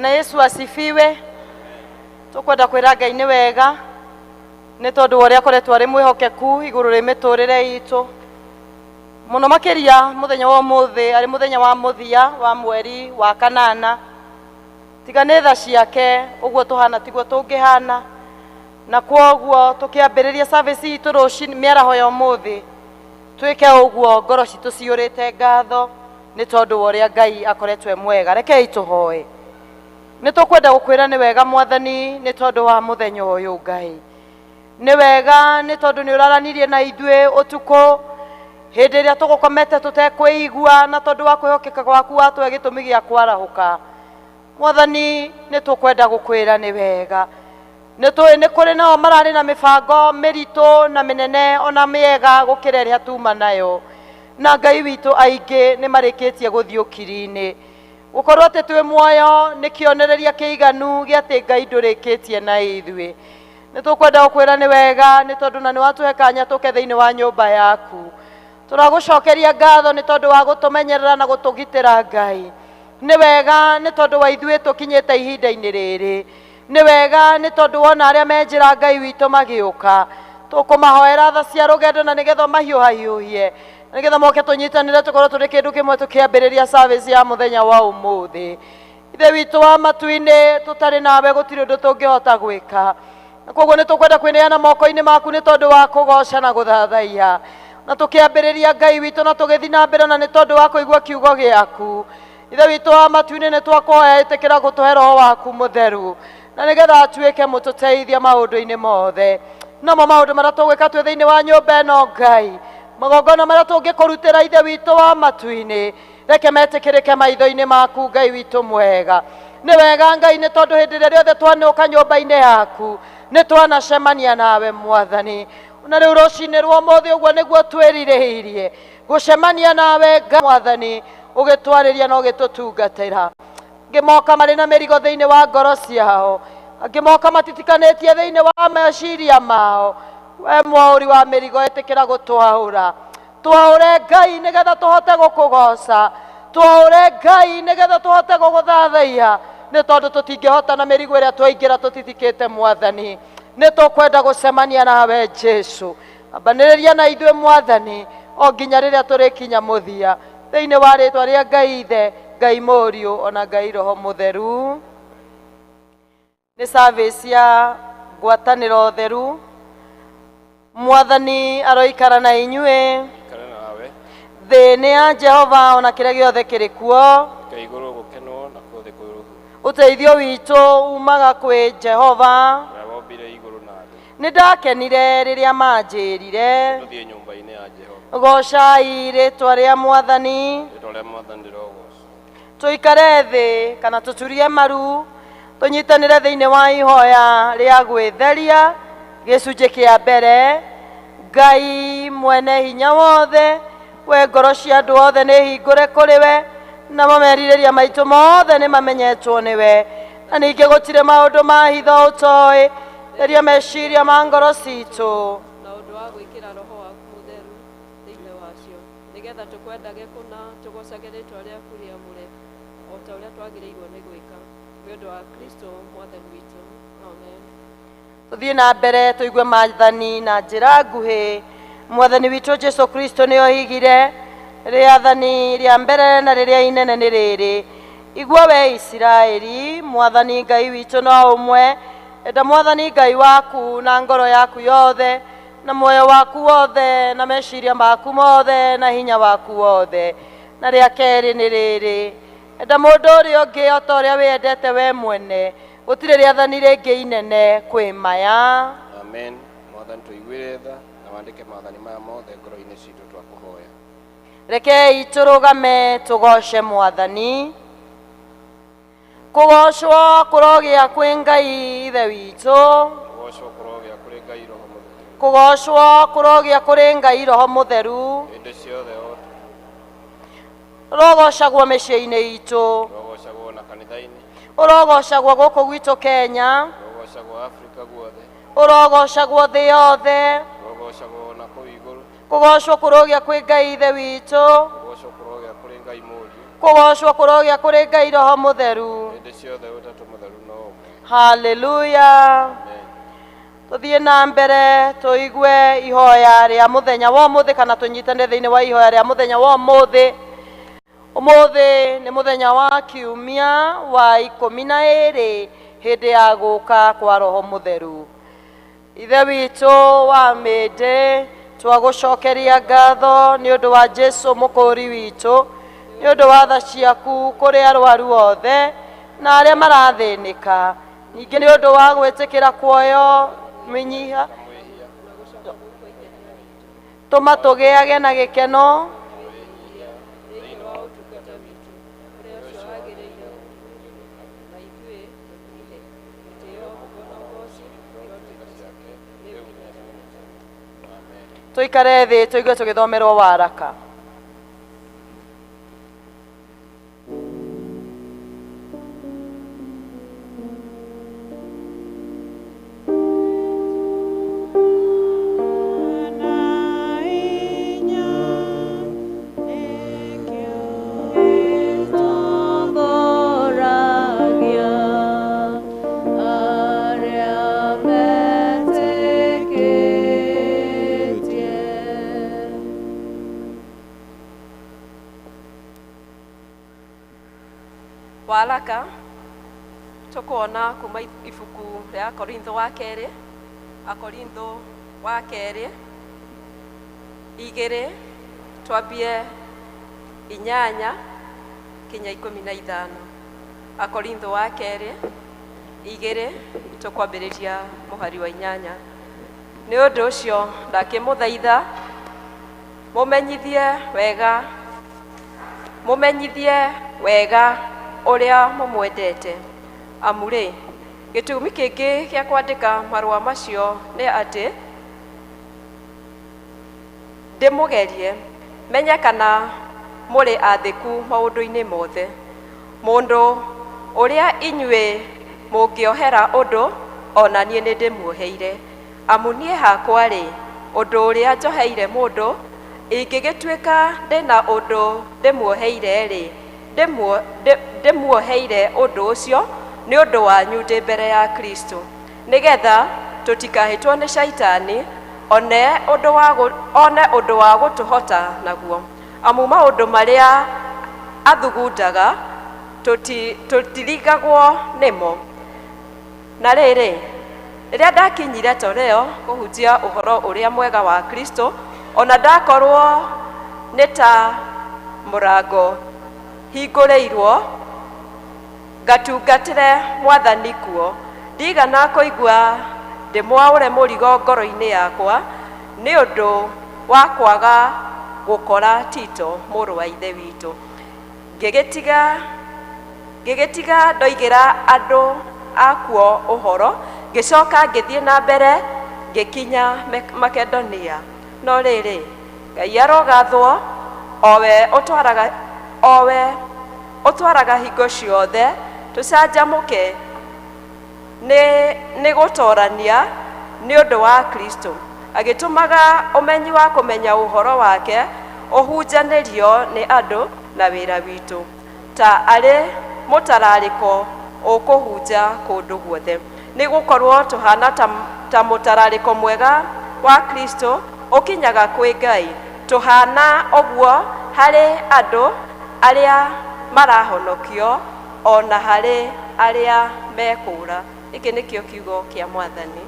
Bwana Yesu asifiwe. Tukwenda kwĩra Ngai nĩ wega nĩ tondũ wa ũrĩa akoretwo arĩ mwĩhokeku igũrũ rĩ mĩtũrĩre itũ, mũno makĩria mũthenya wa ũmũthĩ arĩ mũthenya wa mũthia wa mweri wa kanana. Tiga nĩ tha ciake, ũguo tũhana tiguo tũngĩhana, na kwoguo tũkĩambĩrĩria service itũ rũcinĩ mĩaraho ya ũmũthĩ, twĩke ũguo ngoro citũ ciyũrĩte ngatho nĩ tondũ wa ũrĩa Ngai akoretwo e mwega. Rekei tũhoe. Nĩ tũkwenda gũkwĩra nĩ wega, Mwathani, nĩ tondũ wa mũthenya ũyũ. Ngai, nĩ wega nĩ tondũ nĩ ũraranirie na ithuĩ ũtukũ hĩndĩ ĩrĩa tũgũkomete tũtekwĩigua, na tondũ wa kwĩhokeka gwaku watũhe gĩtũmi gĩa kwarahũka. Mwathani, nĩ tũkwenda gũkwĩra nĩ wega. Nĩ tũĩ nĩ kũrĩ nao mararĩ na mĩbango mĩritũ na mĩnene ona mĩega gũkĩra ĩrĩa tuma nayo, na Ngai witũ, aingĩ nĩ marĩkĩtie gũthiĩ ũkiri-inĩ. Gũkorwo atĩ twĩ muoyo nĩ kĩonereria kĩiganu gĩa atĩ Ngai ndũrĩkĩtie na ithuĩ. Nĩ tũkwenda gũkwĩra nĩ wega nĩ tondũ na nĩ watũhe kanya tũke thĩinĩ wa nyũmba yaku. Tũragũcokeria ngatho nĩ tondũ wa gũtũmenyerera na gũtũgitĩra. Ngai, nĩ wega nĩ tondũ wa ithuĩ tũkinyĩte ihinda-inĩ rĩrĩ. Nĩ wega nĩ tondũ wona arĩa me njĩra, Ngai witũ, magĩũka, tũkũmahoera tha cia rũgendo na nĩgetha mahiũhahiũhie, nĩgetha moke tũnyitanĩre, tũkorwo tũrĩ kĩndũ kĩmwe tũkĩambĩrĩria service ya mũthenya wa ũmũthĩ. Ithe witũ wa matu-inĩ, tũtarĩ nawe gũtirĩ ũndũ tũngĩhota gwĩka, na koguo nĩ tũkwenda kwĩneana moko-inĩ maku nĩ tondũ wa kũgoca na gũthathaiya na tũkĩambĩrĩria, Ngai witũ, na tũgĩthiĩ na mbere, na nĩ tondũ wa kũigua kiugo gĩaku. Ithe witũ wa matu-inĩ, nĩ twakũhoya, ĩtĩkĩra gũtũhe Roho waku Mũtheru na nĩgetha atuĩke mũtũteithia maũndũ-inĩ mothe, namo maũndũ marĩa tũgwĩka twĩ thĩinĩ wa nyũmba ĩno. Ngai, magongona marĩa tũngĩkũrutĩra, Ithe witũ wa matu-inĩ, reke metĩkĩrĩke maitho-inĩ maku, Ngai witũ mwega. Nĩ wega, Ngai, nĩ tondũ hĩndĩ ĩrĩa rĩothe twanũka nyũmba-inĩ yaku nĩ twanacemania nawe, Mwathani. Na rĩu rũcinĩ rwa ũmũthĩ ũguo nĩguo twĩrirĩirie gũcemania nawe, Ngai Mwathani, ũgĩtwarĩria na ũgĩtũtungatĩra. Angĩ moka marĩ na mĩrigo thĩinĩ wa ngoro ciao, angĩ moka matitikanĩtie thĩinĩ wa meciria mao. We mwaũri wa mĩrigo, ĩtĩkĩra gũtwaũra. Twaũre, Ngai, nĩgetha tũhote gũkũgoca. Twaũre, Ngai, nĩgetha tũhote gũgũthathaiya, nĩ tondũ tũtingĩhota na mĩrigo ĩrĩa twaingĩra tũtitikĩte. Mwathani, nĩ tũkwenda gũcemania nawe. Jesu, ambanĩrĩria na ithuĩ, Mwathani, o nginya rĩrĩa tũrĩkinya mũthia, thĩinĩ wa rĩtwa rĩa Ngai Ithe, Ngai Mũriũ, ona Ngai Roho Mũtheru. Nĩ service ya ngwatanĩro theru. Mwathani aroikara na inyuĩ. Ikare nawe. Thĩ nĩ ya Jehova, ona kĩrĩa gĩothe kĩrĩ kuo. Reke igũrũ gũkenwo na kuo thĩ kwĩrũhu. Ũteithio witũ umaga kwĩ Jehova, ũrĩa wombire igũrũ na thĩ. Nĩ ndakenire rĩrĩa manjĩrire, tũthiĩ nyũmba-inĩ ya Jehova. Gocai rĩtwa rĩa Mwathani. Rĩtwa rĩa Mwathani rĩrogocwo. Tũikare thĩ kana tũturie maru, tũnyitanĩre thĩinĩ wa ihoya rĩa gwĩtheria. Gĩcunjĩ kĩa mbere. Ngai mwene hinya wothe, we ngoro cia andũ othe nĩ hingũre kũrĩ we, namo merirĩria maitũ mothe nĩ mamenyetwo nĩwe, na ningĩ gũtirĩ maũndũ ma hitho ũtoĩ. Theria meciria ma ngoro citũ na ũndũ wa gwĩkĩra Roho waku Mũtheru thĩinĩ wacio, nĩgetha tũkwendage kũna, tũgocage rĩĩtwa rĩaku rĩamũre o ta ũrĩa twagĩrĩirwo nĩ gwĩka, nĩ ũndũ wa Kristo Mwathani witũ. Amen. Tũthiĩ na mbere tũigue maathani na njĩra nguhĩ. Mwathani witũ Jesu Kristo nĩ oigire, rĩathani rĩa mbere na rĩrĩa inene nĩ rĩrĩ: Igua we Isiraeli, Mwathani Ngai witũ no ũmwe. Enda Mwathani Ngai waku na ngoro yaku yothe, na muoyo waku wothe, na meciria maku mothe, na hinya waku wothe. Na rĩa kerĩ nĩ rĩrĩ: enda mũndũ ũrĩa ũngĩ o ta ũrĩa wĩyendete we mwene. Gũtirĩ rĩathani rĩngĩ inene kwĩ maya. Amen. Mwathani, tũiguĩre tha na wandĩke maathani maya mothe ngoro-inĩ citũ, twakũhoya. Rekei tũrũgame tũgoce Mwathani. Kũgocwo kũrogĩa kwĩ Ngai Ithe witũ. Kũgocwo kũrogĩa kũrĩ Ngai Roho Mũtheru. Kũgocwo kũrogĩa kũrĩ Ngai Roho Mũtheru. Hĩndĩ ciothe o Ũrogocagwo mĩciĩ-inĩ itũ. Ũrogocagwo na kanitha-inĩ. Ũrogocagwo gũkũ gwitũ Kenya. Ũrogocagwo Afrika guothe. Ũrogocagwo thĩ yothe. Ũrogocagwo na kũu igũrũ. Kũgocwo kũrogĩa kwĩ Ngai Ithe witũ. Kũgocwo kũrogĩa kũrĩ Ngai Mũriũ. Kũgocwo kũrogĩa kũrĩ Ngai Roho Mũtheru. Hĩndĩ ciothe Ũtatũ Mũtheru no ũmwe. Haleluya. Amen. Tuthiĩ na mbere tũigue ihoya rĩa mũthenya wa ũmũthĩ, kana tũnyitane thĩinĩ wa ihoya rĩa mũthenya wa ũmũthĩ. Ũmũthĩ nĩ mũthenya wa kiumia wa 12 hĩndĩ ya gũka kwa Roho Mũtheru. Ithe witũ wa mĩndĩ, twagũcokeria ngatho nĩ ũndũ wa Jesu mũkũũri witũ, nĩ ũndũ wa tha ciaku kũrĩ arwaru othe na arĩa marathĩnĩka, ningĩ nĩ ũndũ wa gwĩtĩkĩra kuoyo mĩnyiha, tũma tũgĩage na gĩkeno thĩinĩ wa ũtungata witũ ũrĩa ũcio wagĩrĩire na ithuĩ tũthihe gĩtĩo na ũgoci irotuĩka ciake rĩu nginya tene na tene. Tũikare thĩ tũigue tũgĩthomerwo waraka. Waraka tukuona kuma ibuku rĩa Akorintho wa kerĩ, Akorintho wa kerĩ 2 twambie 8 kinya 15. Akorintho wa kerĩ 2 tũkwambĩrĩria mũhari wa 8. Nĩ ũndũ ũcio ndakĩmũthaitha mũmenyithie wega, mũmenyithie wega ũrĩa mũmwendete. Amu rĩ, gĩtũmi kĩngĩ gĩa kwandĩka marũa macio nĩ atĩ ndĩmũgerie menye kana mũrĩ athĩku maũndũ-inĩ mothe. Mũndũ ũrĩa inyuĩ mũngĩohera ũndũ, ona niĩ nĩndĩmuoheire. Amu niĩ hakwa rĩ, ũndũ ũrĩa njoheire mũndũ, ingĩgĩtuĩka ndĩna ũndũ ndĩmuoheire rĩ, ndĩmuoheire ũndũ ũcio nĩ ũndũ wanyu ndĩ mbere ya Kristo, nĩgetha tũtikahĩtwo nĩ Shaitani one ũndũ wa gũtũhota naguo. Amu maũndũ marĩa athugundaga tũtirigagwo nĩmo. Na rĩrĩ, rĩrĩa ndakinyire Toreo kũhunjia ũhoro ũrĩa mwega wa Kristo, ona ndakorwo nĩ ta mũrango hingũrĩirwo ngatungatĩre Mwathani kuo, ndigana kũigua ndĩmwaũre mũrigo ngoro-inĩ yakwa nĩ ũndũ wa kwaga gũkora Tito mũrũ wa ithe witũ. Ngĩgĩtiga ndoigĩra andũ akuo ũhoro, ngĩcoka ngĩthiĩ na mbere ngĩkinya Makedonia. No rĩrĩ, Ngai arogathwo, owe ũtwaraga hingo ciothe tũcanjamũke nĩ gũtorania nĩ ũndũ wa Kristo, agĩtũmaga ũmenyi wa kũmenya ũhoro wake ũhunjanĩrio nĩ andũ na wĩra witũ, ta arĩ mũtararĩko ũkũhunja kũndũ guothe. Nĩ gũkorwo tũhana ta mũtararĩko mwega wa Kristo ũkinyaga kwĩ Ngai, tũhana ũguo harĩ andũ arĩa marahonokio ona harĩ arĩa mekũũra. Gĩkĩ nĩkĩo kiugo kĩa Mwathani.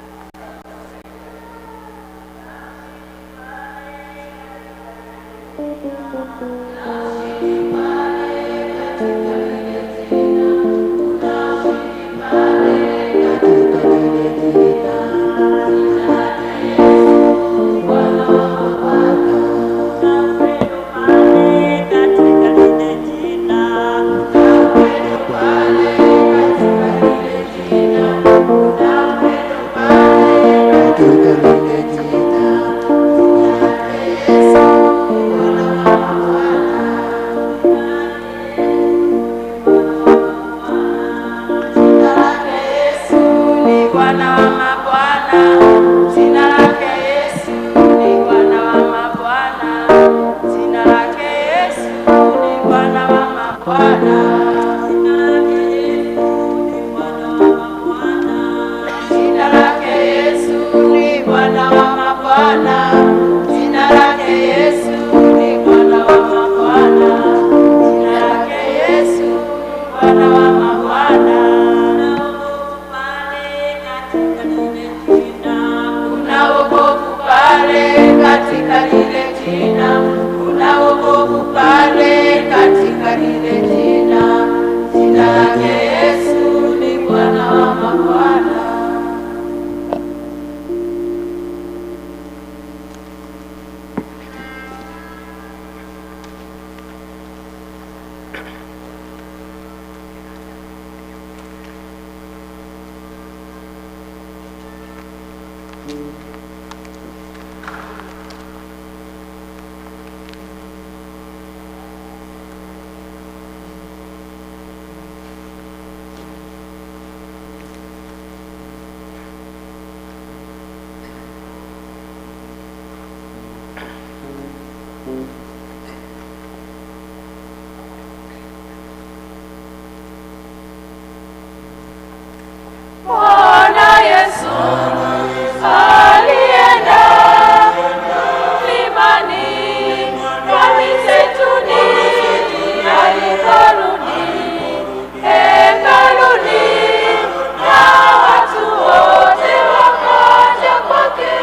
Jina lake Yesu ni Bwana wa mabwana. ni Bwana wa mabwana, jina lake Yesu ni Bwana wa mabwana, jina lake Yesu Bwana wa mabwana. Kuna wokovu pale katika lile jina, kuna wokovu pale katika lile jina, jina lake Yesu ni Bwana wa mabwana. Bwana Yesu alienda mlimani kwa mizeituni, aliporudi hekaluni, na watu wote wakaja kwake.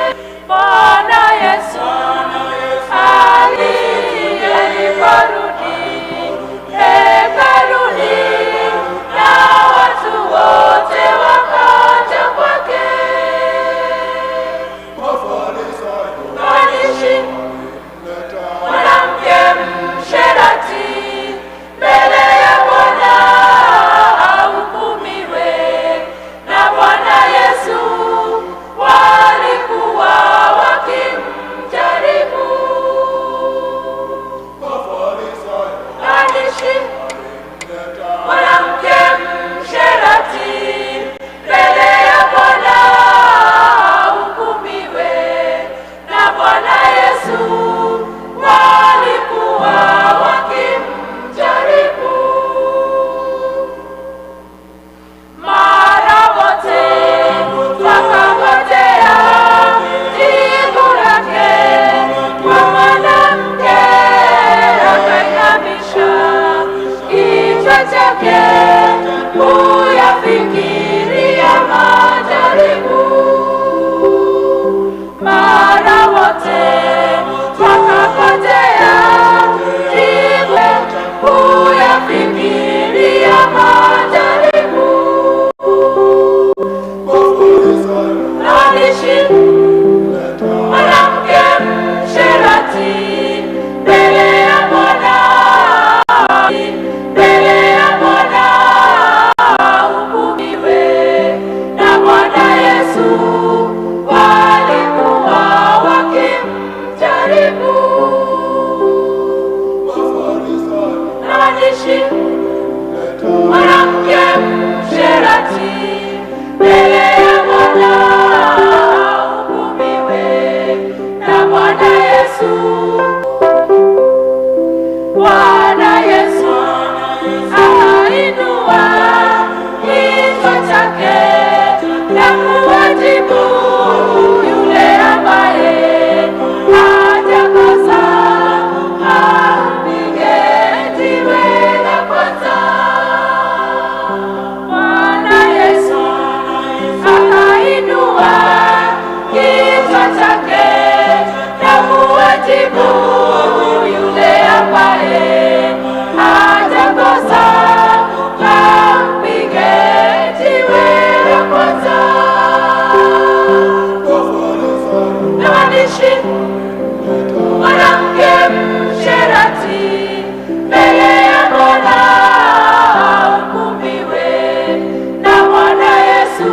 Bwana Yesu aliporudi hekaluni, na watu wote wakaja kwake. Mwandishi mwanamke msherati mbele ya Bwana ahukumiwe na Bwana Yesu, walikuwa wakimjaribu. Mwandishi mwanamke msherati mbele ya Bwana ahukumiwe na Bwana Yesu, walikuwa wakimjaribu. Mara wote wakangojea jibu lake, kwa mwanamke akainamisha kichwa chake kuyafikiria majaribu. Mara wote wakangojea jibu kuyafikiria majaribu. Mwandishi mwanamke msherati mbele ya Bwana, mbele ya Bwana ahukumiwe na Bwana Yesu, walikuwa wakimjaribu. Mwandishi mwanamke msherati mbele ya Bwana ahukumiwe na Bwana Yesu. Bwana Yesu akainua kichwa chake na kuwajibu yule ambaye hajakosa ampige jiwe la kwanza. Bwana Yesu akainua kichwa chake na kuwajibu yule ambaye hajakosa ampige jiwe la kwanza. Na waandishi mwanamke msherati mbele ya Bwana ahukumiwe na Bwana Yesu,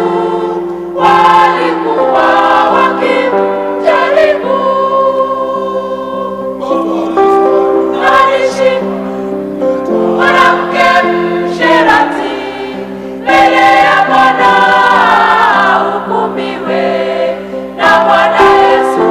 walikuwa wakimjaribu. Mwandishi mwanamke msherati mbele ya Bwana ahukumiwe na Bwana Yesu,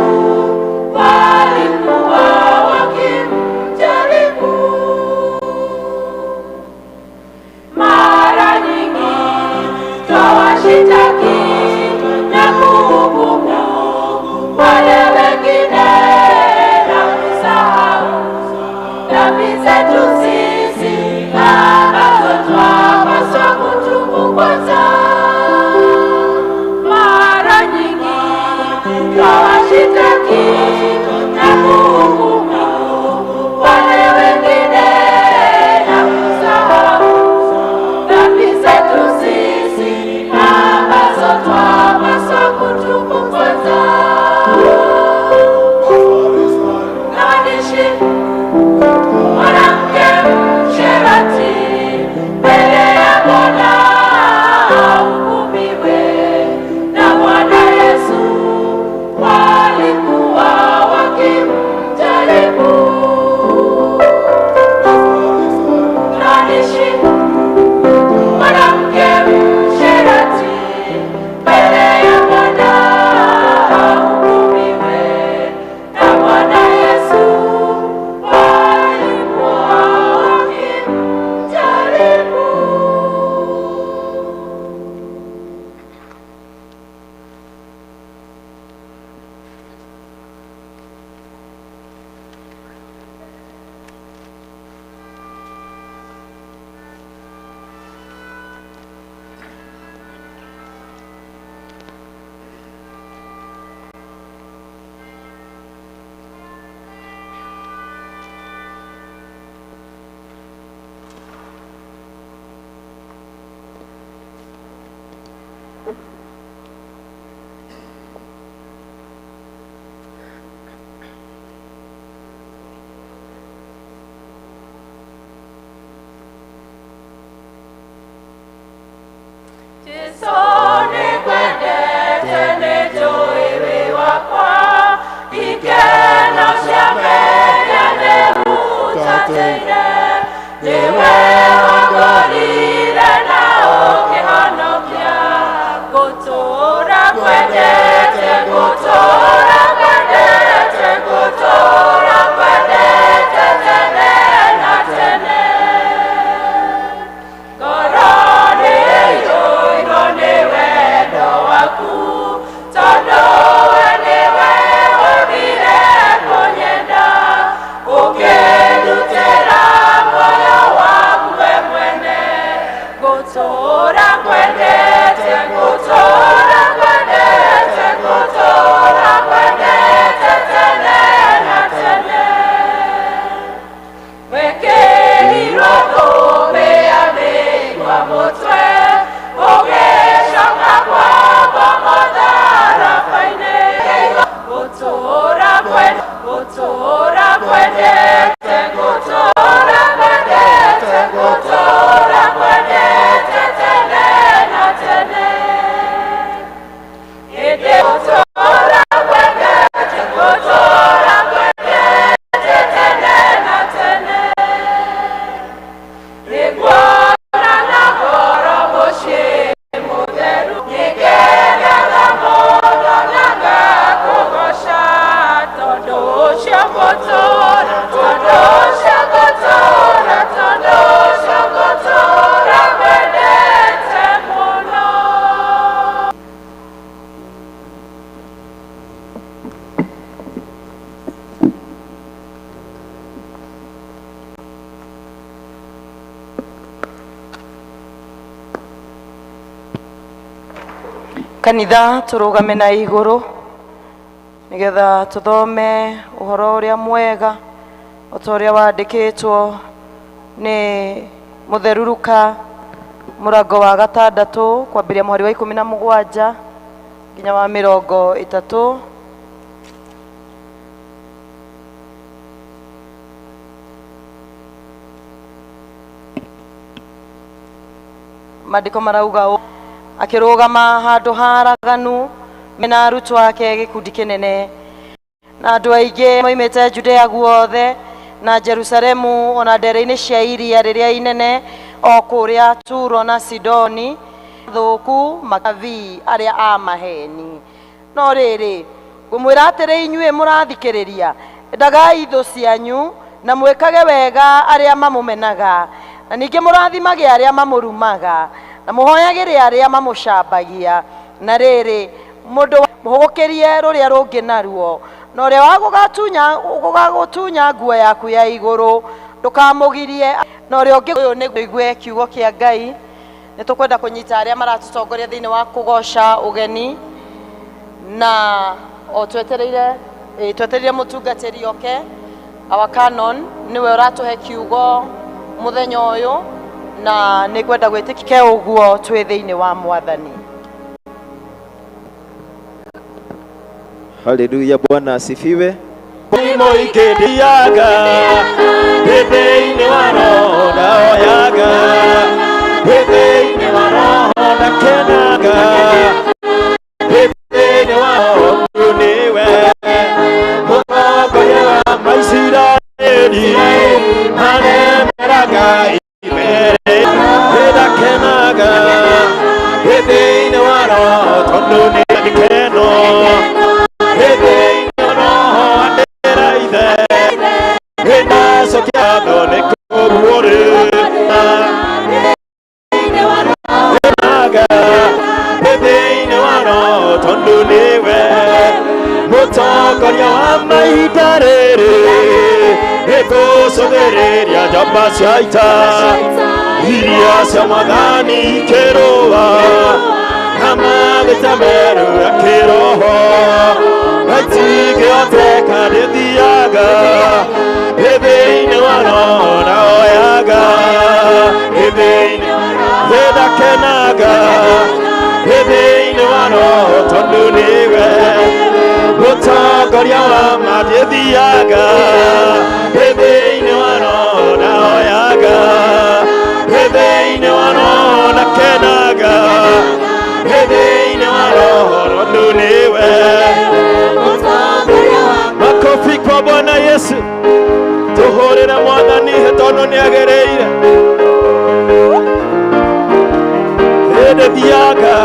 Hĩndĩ gũtũũra kwendete, gũtũũra kwendete tene na tene. Nĩnguona na ngoro mũciĩ mũtheru, nĩngenaga mũno na ngakũgooca, tondũ ũcio ngũtũũra, tondũ ũcio ngũtũũra, tondũ ũcio ngũtũũra ngwendete mũno. Kanitha, tũrũgame na igũrũ nĩgetha tũthome ũhoro ũrĩa mwega o ta ũrĩa wandĩkĩtwo nĩ mũtheru Luka, mũrango wa gatandatũ, kwambĩrĩria mũhari wa 17 nginya wa 30. Maandĩko marauga ũũ: akĩrũgama handũ haraganu mena arutwo ake, gĩkundi kĩnene na andũ aingĩ moimĩte Judea guothe na Jerusalemu ona ndere-inĩ cia iria rĩrĩa inene o kũrĩa Turo na Sidoni, thũku makabii arĩa a maheni. No rĩrĩ, ngũmwĩra atĩrĩ inyuĩ mũrathikĩrĩria, endagai thũ cianyu na mwĩkage wega arĩa mamũmenaga, na ningĩ mũrathimage arĩa mamũrumaga, na mũhoyagĩre arĩa mamũcambagia. Na rĩrĩ, mũndũ mũhũgũkĩrie rũrĩa rũngĩ naruo, na ũrĩa wa gũgagũtunya nguo yaku ya igũrũ ndũkamũgirie na ũrĩa ũngĩ. Ũyũ nĩ igue kiugo kĩa Ngai. Nĩ tũkwenda kũnyita arĩa maratũtongoria thĩinĩ wa kũgoca ũgeni, na o twetereire twetereire mũtungatĩri oke. Our canon nĩwe ũratũhe kiugo mũthenya ũyũ, na nĩ ngwenda gwĩtĩkike ũguo twĩ thĩinĩ wa Mwathani. Haleluya, Bwana asifiwe. Moingĩriaga thĩinĩ wa Roho, ndaoyaga thĩinĩ wa Roho, ndakenaga thĩinĩ wa Roho, nĩwe mũtongoria wa Maisiraeli, maremeraga imbere, ndakenaga thĩinĩ wa Roho, tondũ nĩ gĩkeno thĩinĩ wa Roho andĩra ithe ndacokia ngatho nĩ kũguũrĩra Naga thĩinĩ wa Roho, tondũ nĩwe mũtongoria wa mahinda rĩrĩ, nĩngũcũthĩrĩria njamba cia ita iria cia Mwathani ikĩrũa na maguta meru ya kĩroho, na itingĩhoteka, ndĩthiaga thĩinĩ wa Roho, ndaoyaga thĩinĩ, ndakenaga thĩinĩ wa Roho, tondũ nĩwe mũtongoria wa ma, ndĩthiaga thĩinĩ wa Roho, ndaoyaga thĩinĩ wa Roho, ndakenaga thĩinĩ wa Roho, tondũ nĩwe. Makofi kwa Bwana Yesu. Tuhũrĩre Mwathani tondũ nĩ agĩrĩire. Hĩndĩ thiaga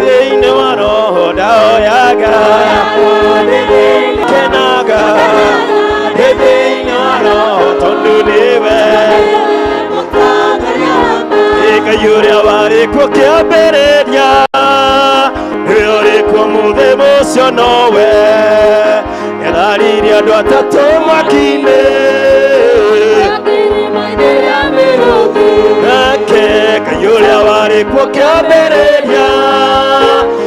thĩinĩ wa Roho, ndaoyaga, kenaga thĩinĩ wa Roho, tondũ nĩwe Ngai ũrĩa warĩ kuo kĩambĩrĩria, nĩwe ũrĩ kuo mũthĩ mũcio, nowe nĩatharirie andũ atatũ mwaki-inĩ. Nake Ngai ũrĩa warĩ kuo kĩambĩrĩria,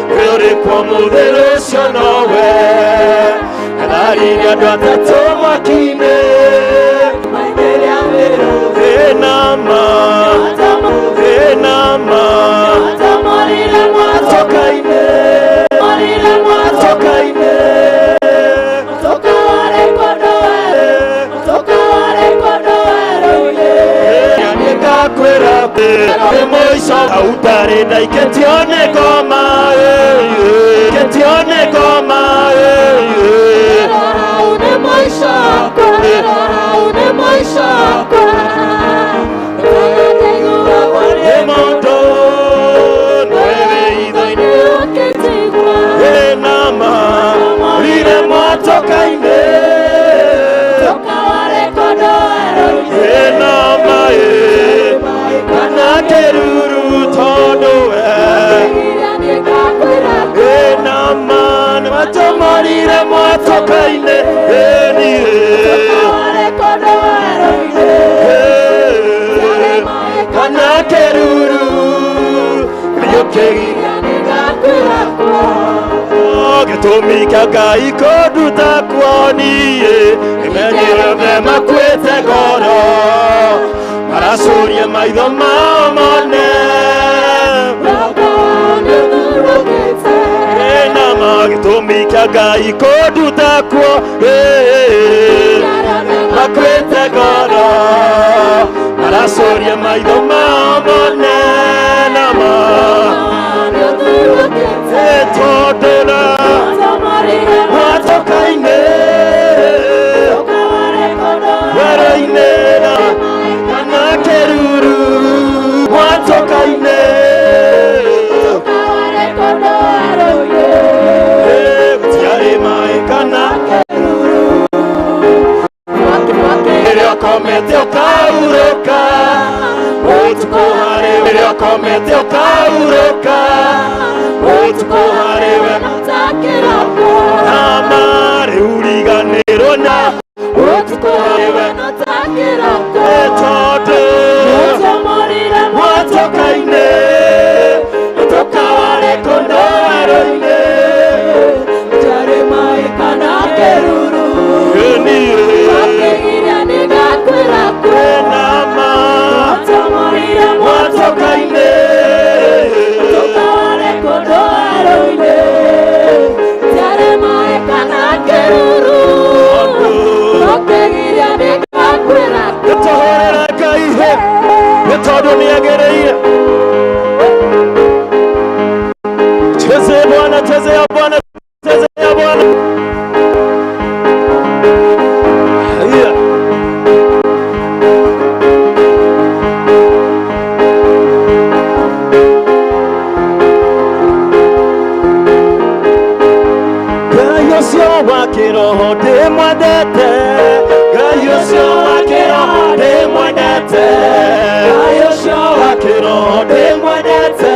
nĩwe ũrĩ kuo mũthĩ ũcio, nowe nĩatharirie andũ atatũ mwaki-inĩ. Enama enama tokaine tokaine. Nĩngakwĩra nĩ mũico hau ndarĩ ndaikĩtio nĩ ngoma, ikĩtio. mwatũka-inĩ ĩna maĩ kana kĩruru tondũ we ĩna ma nĩmatũmorire mwatũka-inĩ ĩniĩ kana kĩruru gĩũkĩgira gĩtũmi kĩa Ngai kũnduta kuo niĩ nĩmenyire othe makuĩte ngoro maracuria maitho mao mone ĩna ma gĩtũmi kĩa Ngai kũnduta kuo makuĩte ngoro maracuria maitho mao mone na ma tondũ na mwatũka-inĩ werũ-inĩ na kana kĩruru mwatũka-inĩ gũtiarĩ maĩ kana rĩrĩa ũkomete ũkahurũka ũtukũ harĩ rĩrĩa ũkomete ũkahurũka ũtukũ harĩ we na marĩ uriganĩrwo na ũtukũ harĩ we tondũ mwatũka-inĩ ũtũkawarĩ kũndũ werũ-inĩ niĩ na ma mwatũka-inĩ nĩtũhũrĩre Ngai hĩ nĩ tondũ nĩagĩrĩire. Cheze Bwana, cheze ya Bwana, cheze ya Bwana. Haya. Ngai ũcio wa kĩroho ndĩmwendete, Ngai ũcio wa kĩroho ndĩmwendete, Ngai ũcio wa kĩroho ndĩmwendete,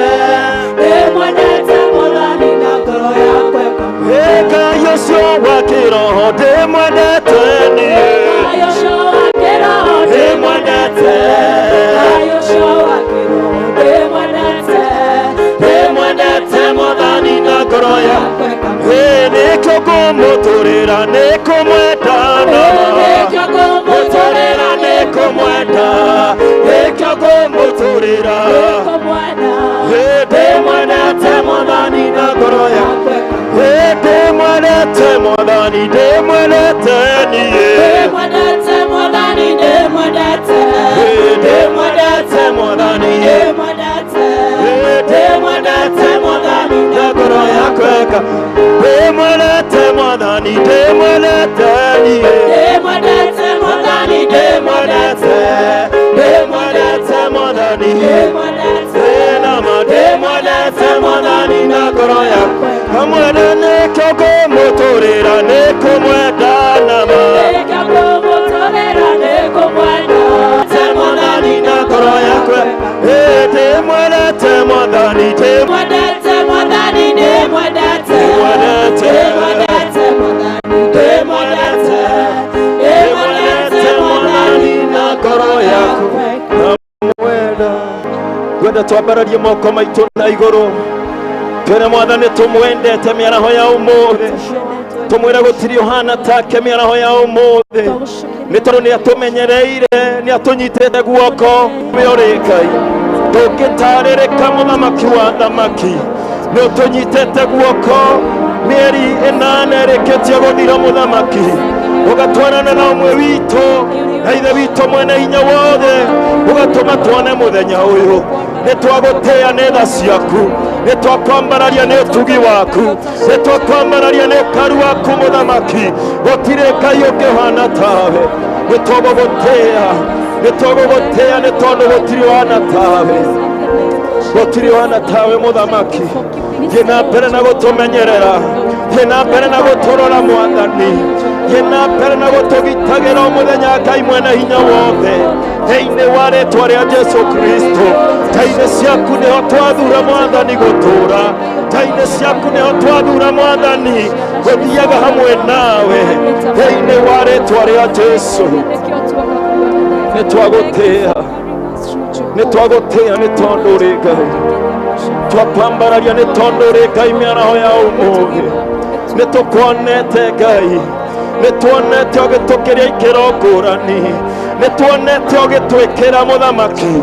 Ĩ Ngai ũcio wa kĩroho ndĩmwendete niĩ, ndĩmwendete, ndĩmwendete Mwathani na ngoro yakwa. Ĩ nĩkĩo ngũmũtũrĩra nĩkũmwenda na mũtũrĩra nĩkũmwenda nĩkĩo ngũmũtũrĩra Ĩ ndĩmwendete Mwathani na ngoro yakwa. Ĩ ndĩmwendete Mwathani ndĩmwendete niĩ. Ĩ ndĩmwendete Mwathani ĩ ndĩmwendete Mwathani na ngoro yakwa eka. Ndĩmwendete Mwathani ndĩmwendete niĩ. Ndĩmwendete ndĩmwendete Mwathani ĩnama ndĩmwendete Mwathani na ngoro yakwa. Kamwenda nĩkĩo ngũmũtũrĩra nĩkũmwenda nama Mwathani na ngoro yakwa. Ĩ ndĩmwendete Mwathani ndĩmwendete ndĩmwendete Mwathani na ngoro yakwa. Namwenda ngwenda twambararie moko maitũ na igũrũ twĩre Mwathani tũmwendete mĩaraho ya ũmũthĩ tũmwĩre gũtirĩ ũhana take mĩaraho ya ũmũthĩ nĩ tondũ nĩ atũmenyereire nĩ atũnyitĩte guoko we ũrĩ Ngai ndũngĩtarĩrĩka mũthamaki wa thamaki nĩ ũtũnyitĩte guoko mĩeri ĩnana ĩrĩkĩtie gũthira mũthamaki ũgatwarana na ũmwe witũ na ithe witũ mwene hinya wothe ũgatũma tuone mũthenya ũyũ nĩ twagũtĩĩa nĩ tha ciaku nĩ twakwambararia nĩ ũtugi waku nĩ twakwambararia nĩ ũkaru waku mũthamaki gũtirĩ Ngai ũngĩ ũhana tawe nĩ tũgũgũtĩĩa nĩ tũgũgũtĩĩa nĩ tondũ gũtirĩ ũhana tawe gũtirĩ ũhana tawe mũthamaki thiĩ na mbere na gũtũmenyerera Thiĩ na mbere na gũtũrora Mwathani, thiĩ na mbere na gũtũgitagĩra o mũthenya, Ngai mwene hinya wothe, thĩinĩ wa rĩtwa rĩa Jesu Kristo. Ngai-inĩ ciaku nĩho twathura Mwathani gũtũra, Ngai-inĩ ciaku nĩho twathura Mwathani gũthiaga hamwe nawe, thĩinĩ wa rĩtwa rĩa Jesu. Nĩ twagũtĩa, nĩ twagũtĩa nĩ tondũ ũrĩ Ngai, twapambararia nĩ tondũ ũrĩ Ngai mĩaraho ya ũmũthĩ. Nĩ tũkuonete Ngai, nĩ tuonete ũgĩtũkĩria ikĩro ngũrani, nĩ tuonete ũgĩtwĩkĩra mũthamaki.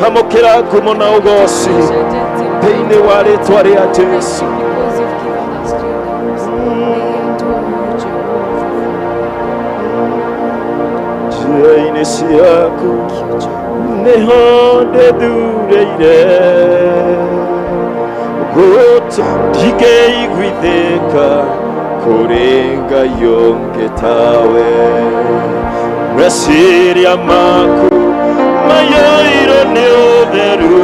Amũkĩra ngumo na ũgoci thĩinĩ wa rĩtwa rĩa Jesu. Njĩra-inĩ ciaku nĩho ndĩthurĩire gũtũ, ndingĩiguithĩka kũrĩ Ngai ũngĩ tawe. Meciria maku maiyũirwo nĩ ũtheru,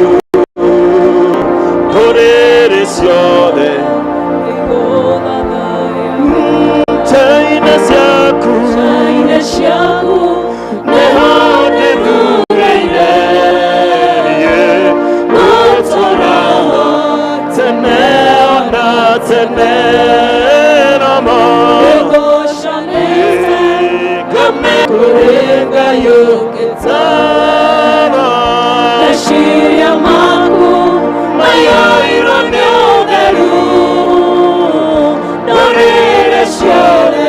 ndũrĩrĩ ciothe nja-inĩ ciaku nĩho ndĩthurĩire gũtũũra tene ona tene namo kũrĩ Ngai ũngĩ tawe. Meciria maku maiyũirwo nĩ ũtheru, ndũrĩrĩ ciothe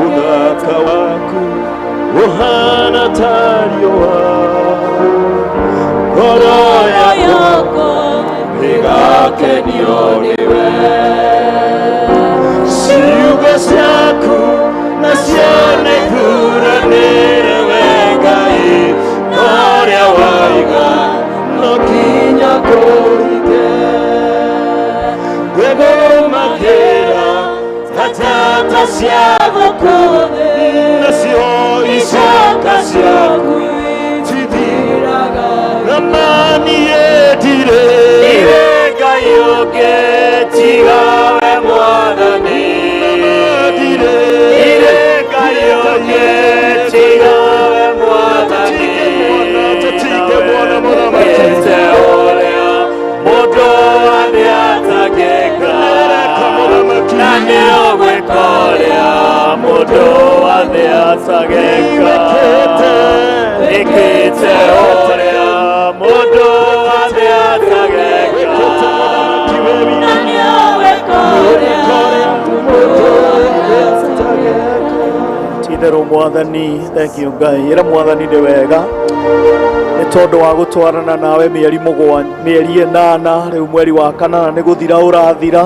Ũthaka waku ũhana ta riũa, ngoro yakwa ĩgakenio nĩwe. Ciugo ciaku nacio nĩithuranĩre we Ngai, ũrĩa waiga no nginya kũhinge. Ngwĩgũmakĩra ta njata cia gũkũ thĩ, nacio icoka ciaku itithiraga. Na maniĩ ndirĩ Ngai ũngĩ tiga we Mwathani, ndirĩ Ngai ũngĩ tiga we Mwathani, tũtige mwana mũthamaki. Wĩkĩte ũrĩa mũndũ wa thĩ atangĩka, na nĩ ũgwĩka ũrĩa mũndũ wa thĩ atangĩka. Wĩkĩte ũrĩa mũndũ wa thĩ atangĩka. Titherũ Mwathani, thank you Ngai. Ĩra Mwathani nĩ wega nĩ tondũ wa gũtwarana nawe mĩeri mũgwanja, mĩeri ĩnana rĩu, mweri wa kanana nĩ gũthira ũrathira.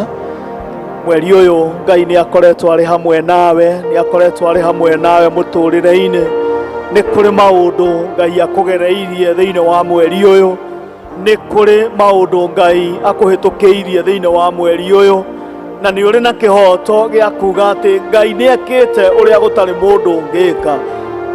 Mweri ũyũ Ngai nĩ akoretwo arĩ hamwe nawe, nĩ akoretwo arĩ hamwe nawe mũtũrĩre-inĩ. Nĩ kũrĩ maũndũ Ngai akũgereirie thĩinĩ wa mweri ũyũ, nĩ kũrĩ maũndũ Ngai akũhĩtũkĩirie thĩinĩ wa mweri ũyũ, na nĩ ũrĩ na kĩhoto gĩa kuga atĩ Ngai nĩ ekĩte ũrĩa gũtarĩ mũndũ ũngĩka.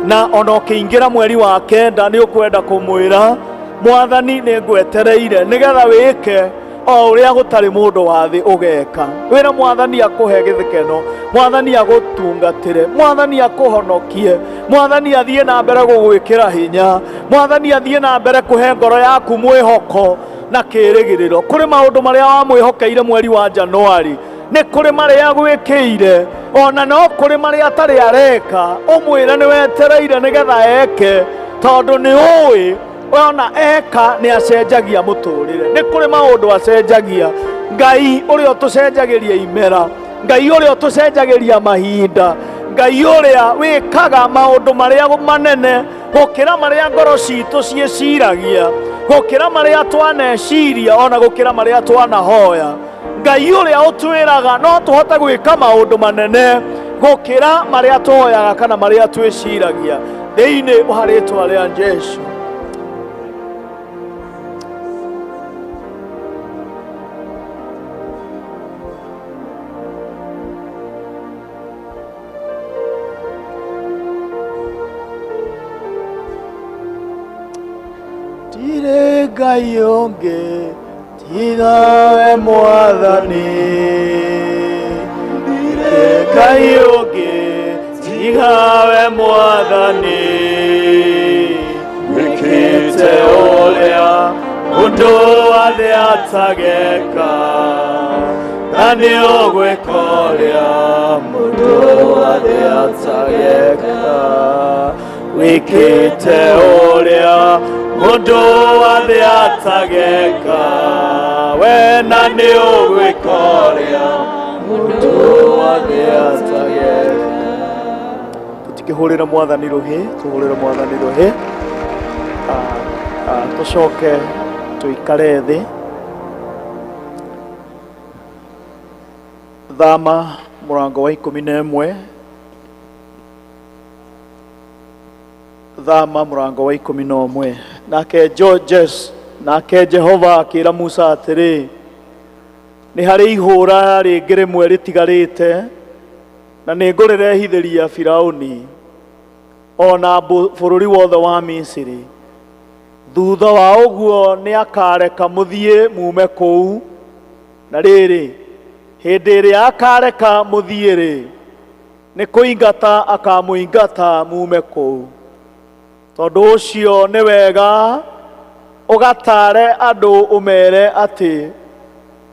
Na ona ũkĩingĩra mweri wa kenda, nĩ ũkwenda kũmwĩra Mwathani, nĩ ngwetereire nĩgetha wĩke o ũrĩa gũtarĩ mũndũ wa thĩ ũgeka. Wĩra Mwathani akũhe gĩthekeno, Mwathani agũtungatĩre, Mwathani akũhonokie, Mwathani athiĩ na mbere gũgwĩkĩra hinya, Mwathani athiĩ na mbere kũhe ngoro yaku mwĩhoko na kĩĩrĩgĩrĩro. Kũrĩ maũndũ marĩa wamwĩhokeire mweri wa Januari, nĩ kũrĩ marĩa gwĩkĩire, ona no kũrĩ marĩa atarĩ areka. Ũmwĩre nĩ wetereire nĩgetha eke, tondũ nĩ ũĩ ona eka nĩ acenjagia mũtũrĩre. Nĩ kũrĩ maũndũ acenjagia. Ngai ũrĩa ũtũcenjagĩria imera, Ngai ũrĩa ũtũcenjagĩria mahinda, Ngai ũrĩa wĩkaga maũndũ marĩa manene gũkĩra marĩa ngoro citũ ciĩciragia, gũkĩra marĩa twaneciria, ona gũkĩra marĩa twanahoya. Ngai ũrĩa ũtwĩraga no tũhote gwĩka maũndũ manene gũkĩra marĩa tũhoyaga kana marĩa twĩciragia, thĩinĩ wa rĩtwa rĩa Jesu. Ndirĩ Ngai ũngĩ tiga we Mwathani, ndirĩ Ngai ũngĩ tiga we Mwathani, wĩkĩte ũrĩa mũndũ wa thĩ atageka, na nĩ ũgwĩka ũrĩa mũndũ wa thĩ atageka. Wĩkĩte ũrĩa mũndũ wa thĩ atageka, we na nĩ ũgwĩka ũrĩa mũndũ wa thĩ atageka. Tũtikĩhũrĩra Mwathani rũhĩ, tũhũrĩre Mwathani rũhĩ. Tũcoke tũikare thĩ. Thama mũrango wa 11, Thama mũrango wa 11. Nake Georges, nake Jehova akĩra Musa atĩrĩ, nĩ harĩ ihũra rĩngĩ rĩmwe rĩtigarĩte, na nĩ ngũrĩrehithĩria Firauni o na bũrũri wothe wa Misiri. Thutha wa ũguo nĩ akareka mũthiĩ mume kũu. Na rĩrĩ, hĩndĩ ĩrĩa akareka mũthiĩ-rĩ, nĩ kũingata akamũingata mume kũu. Tondũ ũcio nĩ wega ũgatare andũ ũmere atĩ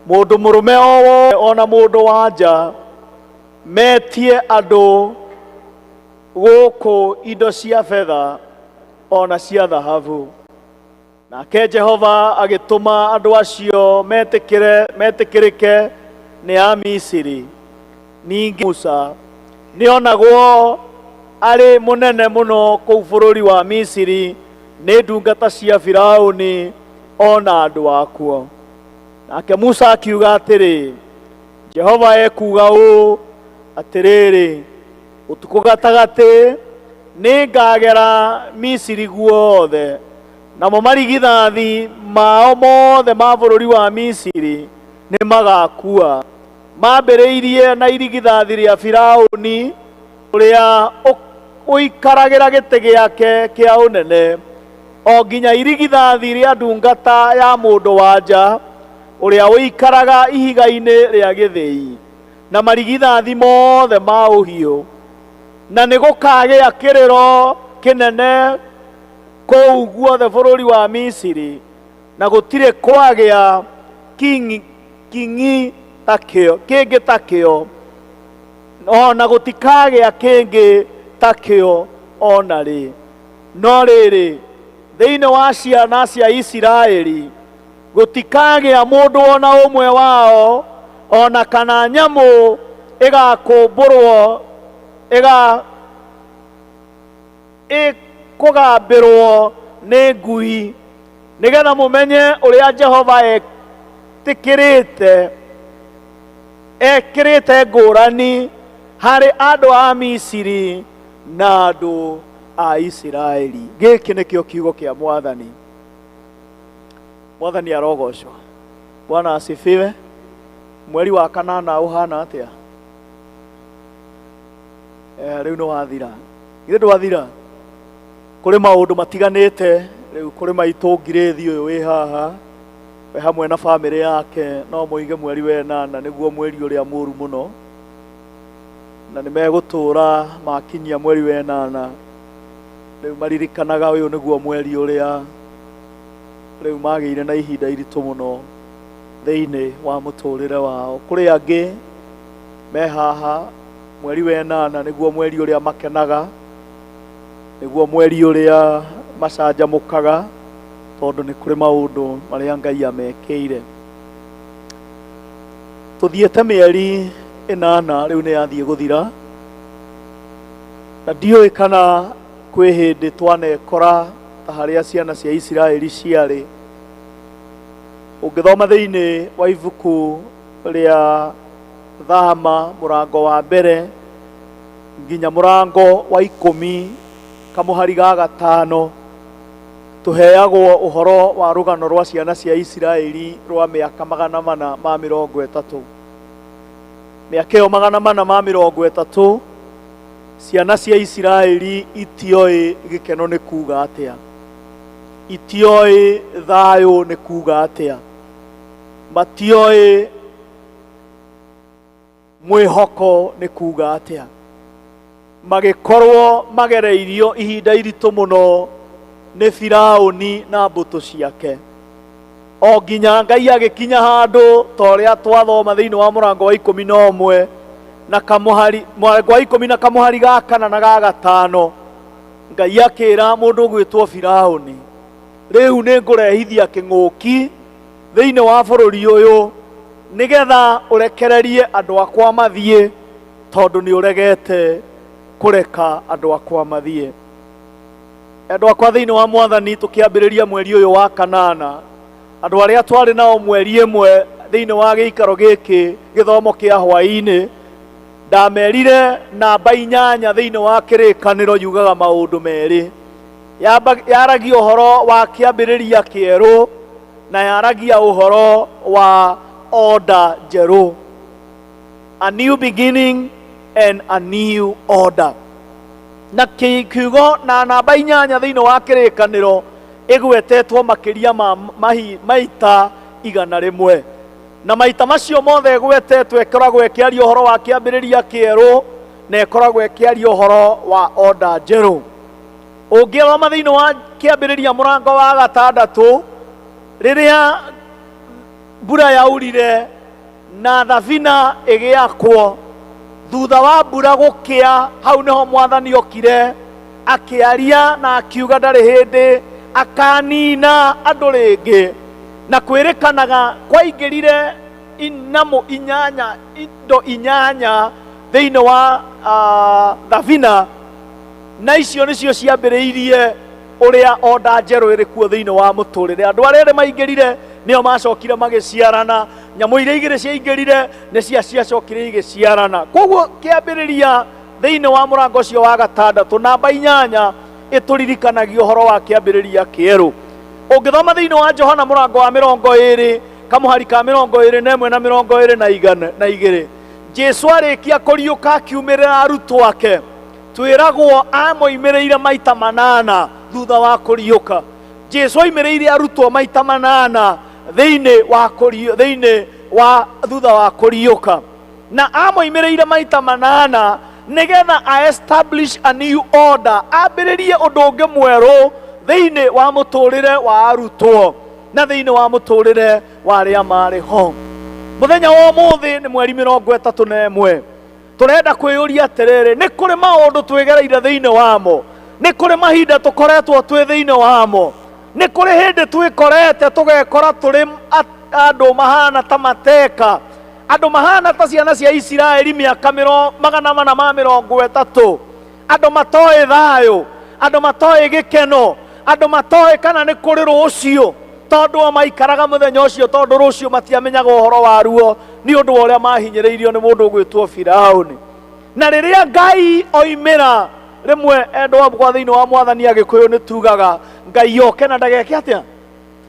mũndũ mũrũme o wothe ona mũndũ wa nja metie andũ gũkũ indo cia betha ona cia thahabu. Nake Jehova agĩtũma andũ acio metĩkĩrĩke nĩ Amisiri. Ningĩ Musa nĩonagwo arĩ mũnene mũno kũu bũrũri wa Misiri nĩ ndungata cia Firauni ona andũ akuo. Nake Musa akiuga atĩrĩ, Jehova ekuuga ũũ, atĩrĩrĩ, ũtukũ gatagatĩ nĩngagera Misiri guothe, namo marigithathi mao mothe ma bũrũri wa Misiri nĩmagakua. Mambĩrĩirie na irigithathi rĩa Firauni ũrĩa ũikaragĩra gĩtĩ gĩake kĩa ũnene, o nginya irigithathi rĩa ndungata ya mũndũ wa nja ũrĩa ũikaraga ihiga-inĩ rĩa gĩthĩi, na marigithathi mothe ma ũhiũ. Na nĩ gũkagĩa kĩrĩro kĩnene kũu guothe bũrũri wa Misiri, na gũtirĩ kwagĩa king'i takĩo, kĩngĩ takĩo, ona gũtikagĩa kĩngĩ takĩo ona rĩ. No rĩrĩ, thĩinĩ wa ciana cia Isiraeli gũtikagĩa mũndũ ona ũmwe wao ona kana nyamũ ĩgakũmbũrwo ĩkũgambĩrwo nĩ ngui, nĩgetha mũmenye ũrĩa Jehova etĩkĩrĩte ekĩrĩte ngũrani harĩ andũ a Misiri na andũ a Isiraeli. Gĩkĩ nĩkĩo kiugo kĩa Mwathani. Mwathani arogocwo. Bwana asifiwe. Mweri wa kanana ũhana atĩa? Rĩu nĩ wathira. Githĩ ndwathira? Kũrĩ maũndũ matiganĩte rĩu, kũrĩ maitũ Ngirĩthi ũyũ wĩ haha, we hamwe na bamĩrĩ yake no moige mweri wa ĩnana nĩguo mweri ũrĩa mũru mũno, na nĩ megũtũra makinyia mweri wa ĩnana rĩu maririkanaga ũyũ nĩguo mweri ũrĩa rĩu magĩire na ihinda iritũ mũno thĩinĩ wa mũtũrĩre wao. Kũrĩ angĩ me haha mweri wa ĩnana nĩguo mweri ũrĩa makenaga, nĩguo mweri ũrĩa macanjamũkaga, tondũ nĩ kũrĩ maũndũ marĩa Ngai amekĩire. Tũthiĩte mĩeri ĩnana rĩu nĩ yathiĩ gũthira. Na ndiũĩ kana kwĩ hĩndĩ twanekora ta harĩa ciana cia Isiraeli ciarĩ. Ũngĩthoma thĩinĩ wa ibuku rĩa Thama mũrango wa mbere nginya mũrango wa 10 kamũhari ga 5, tũheagwo ũhoro wa rũgano rwa ciana cia Isiraeli rwa mĩaka 430. Mĩaka ĩyo 430, ciana cia Isiraeli itioĩ gĩkeno nĩ kuga atĩa, itioĩ thayũ nĩ kuga atĩa, matioĩ mwĩhoko nĩ kuga atĩa. Magĩkorwo magereirio ihinda iritũ mũno nĩ Firaũni na mbũtũ ciake, o nginya Ngai agĩkinya handũ ta ũrĩa twathoma thĩinĩ wa mũrango wa 11 na kamũhari, mũrango wa 10 na kamũhari ga 4 na ga 5, Ngai akĩra mũndũ ũgwĩtwo Firaũni, rĩu nĩ ngũrehithia kĩng'ũki thĩinĩ wa bũrũri ũyũ nĩgetha ũrekererie andũ akwa mathiĩ, tondũ nĩ ũregete kũreka andũ akwa mathiĩ. Andũ akwa thĩinĩ wa Mwathani, tũkĩambĩrĩria mweri ũyũ wa 8, andũ arĩa twarĩ nao mweri ĩmwe thĩinĩ wa gĩikaro gĩkĩ gĩthomo kĩa hwaĩ-inĩ, ndamerire namba 8 thĩinĩ wa kĩrĩkanĩro yugaga maũndũ merĩ. Yaragia ũhoro wa kĩambĩrĩria kĩerũ na yaragia ũhoro wa order njerũ. A new beginning and a new order. Na kiugo na namba 8 thĩinĩ wa kĩrĩkanĩro ĩgwetetwo makĩria ma maita 100. Na maita macio mothe ĩgwetetwo ĩkoragwo ĩkĩaria ũhoro wa kĩambĩrĩria kĩerũ na ĩkoragwo ĩkĩaria ũhoro wa order njerũ. Ũngĩthoma thĩinĩ wa kĩambĩrĩria mũrango wa 6, rĩrĩa mbura yaurire na thabina ĩgĩakwo, thutha wa mbura gũkĩa, hau nĩho Mwathani okire akĩaria na akiuga ndarĩ hĩndĩ akanina andũ rĩngĩ. Na kwĩrĩkanaga kwaingĩrire nyamũ 8, indo 8 thĩinĩ wa thabina, na icio nĩcio ciambĩrĩirie ũrĩa order njerũ ĩrĩ kuo thĩinĩ wa mũtũrĩre. Andũ arĩa erĩ maingĩrire nĩo macokire magĩciarana, nyamũ iria igĩrĩ ciaingĩrire nĩcio ciacokire igĩciarana. Koguo kĩambĩrĩria thĩinĩ wa mũrango ũcio wa 6, namba 8 ĩtũririkanagia ũhoro wa kĩambĩrĩria kĩerũ. Ũngĩthoma thĩinĩ wa Johana mũrango wa 20 kamũhari ka 21 na 22, Jesu arĩkia kũriũka akiumĩrĩra arutwo ake, twĩragwo amoimĩrĩire maita 8 thutha wa kũriũka. Jesu oimĩrĩire arutwo maita 8 thĩinĩ wa thĩinĩ wa thutha wa kũriũka, na amoimĩrĩire maita 8 nĩgetha a establish a new order, ambĩrĩrie ũndũ ũngĩ mwerũ thĩinĩ wa mũtũrĩre wa arutwo na thĩinĩ wa mũtũrĩre wa arĩa marĩ ho. Mũthenya wa ũmũthĩ nĩ mweri 31. Tũrenda kwĩyũria atĩrĩrĩ, nĩ kũrĩ maũndũ twĩgereire thĩinĩ wamo? Nĩ kũrĩ mahinda tũkoretwo twĩ thĩinĩ wamo? Nĩ kũrĩ hĩndĩ twĩkorete tũgekora tũrĩ andũ mahana ta mateka, andũ mahana ta ciana cia Isiraeli mĩaka 430, andũ matoĩ thayũ, andũ matoĩ gĩkeno, andũ matoĩ kana nĩ kũrĩ rũciũ, tondũ o maikaraga mũthenya ũcio, tondũ rũciũ matiamenyaga ũhoro waruo nĩ ũndũ wa ũrĩa mahinyĩrĩirio nĩ mũndũ ũgwĩtwo Firaũni. Na rĩrĩa Ngai oimĩra, rĩmwe endwa akwa thĩinĩ wa Mwathani Agĩkũyũ nĩ tugaga Ngai oke na ndageke atĩa,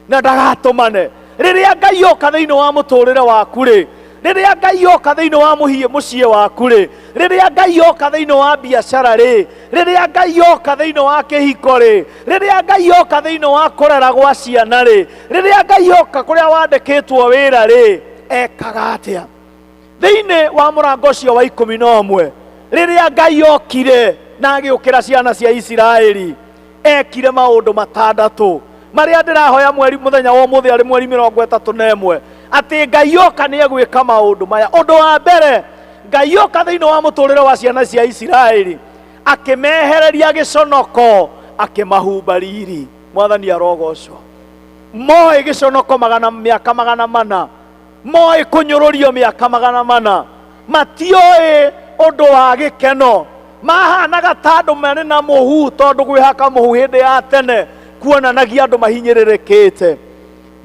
na ndagatũmane. Rĩrĩa Ngai oka thĩinĩ wa mũtũrĩre waku rĩ, rĩrĩa Ngai oka thĩinĩ wa mũciĩ waku rĩ, rĩrĩa Ngai oka thĩinĩ wa biacara rĩ, rĩrĩa Ngai oka thĩinĩ wa kĩhiko rĩ, rĩrĩa Ngai oka thĩinĩ wa kũrera gwa ciana rĩ, rĩrĩa Ngai oka kũrĩa wandĩkĩtwo wĩra rĩ, ekaga atĩa? Thĩinĩ wa mũrango ũcio wa 11, rĩrĩa Ngai okire na agĩũkĩra ciana cia Isiraeli, ekire maũndũ 6 marĩa ndĩrahoya mweri mũthenya wa ũmũthĩ arĩ mweri 31, atĩ Ngai oka nĩ egwĩka maũndũ maya. Ũndũ wa mbere, Ngai oka thĩinĩ wa mũtũrĩre wa ciana cia Isiraeli, akĩmehereria gĩconoko, akĩmahumba riri. Mwathani arogocwo. Moĩ gĩconoko mĩaka 400, moĩ kũnyũrũrio mĩaka 400, matioĩ ũndũ wa gĩkeno. Mahanaga ta andũ marĩ na mũhu, tondũ gwĩhaka mũhu hĩndĩ ya tene kuonanagia andũ mahinyĩrĩrĩkĩte.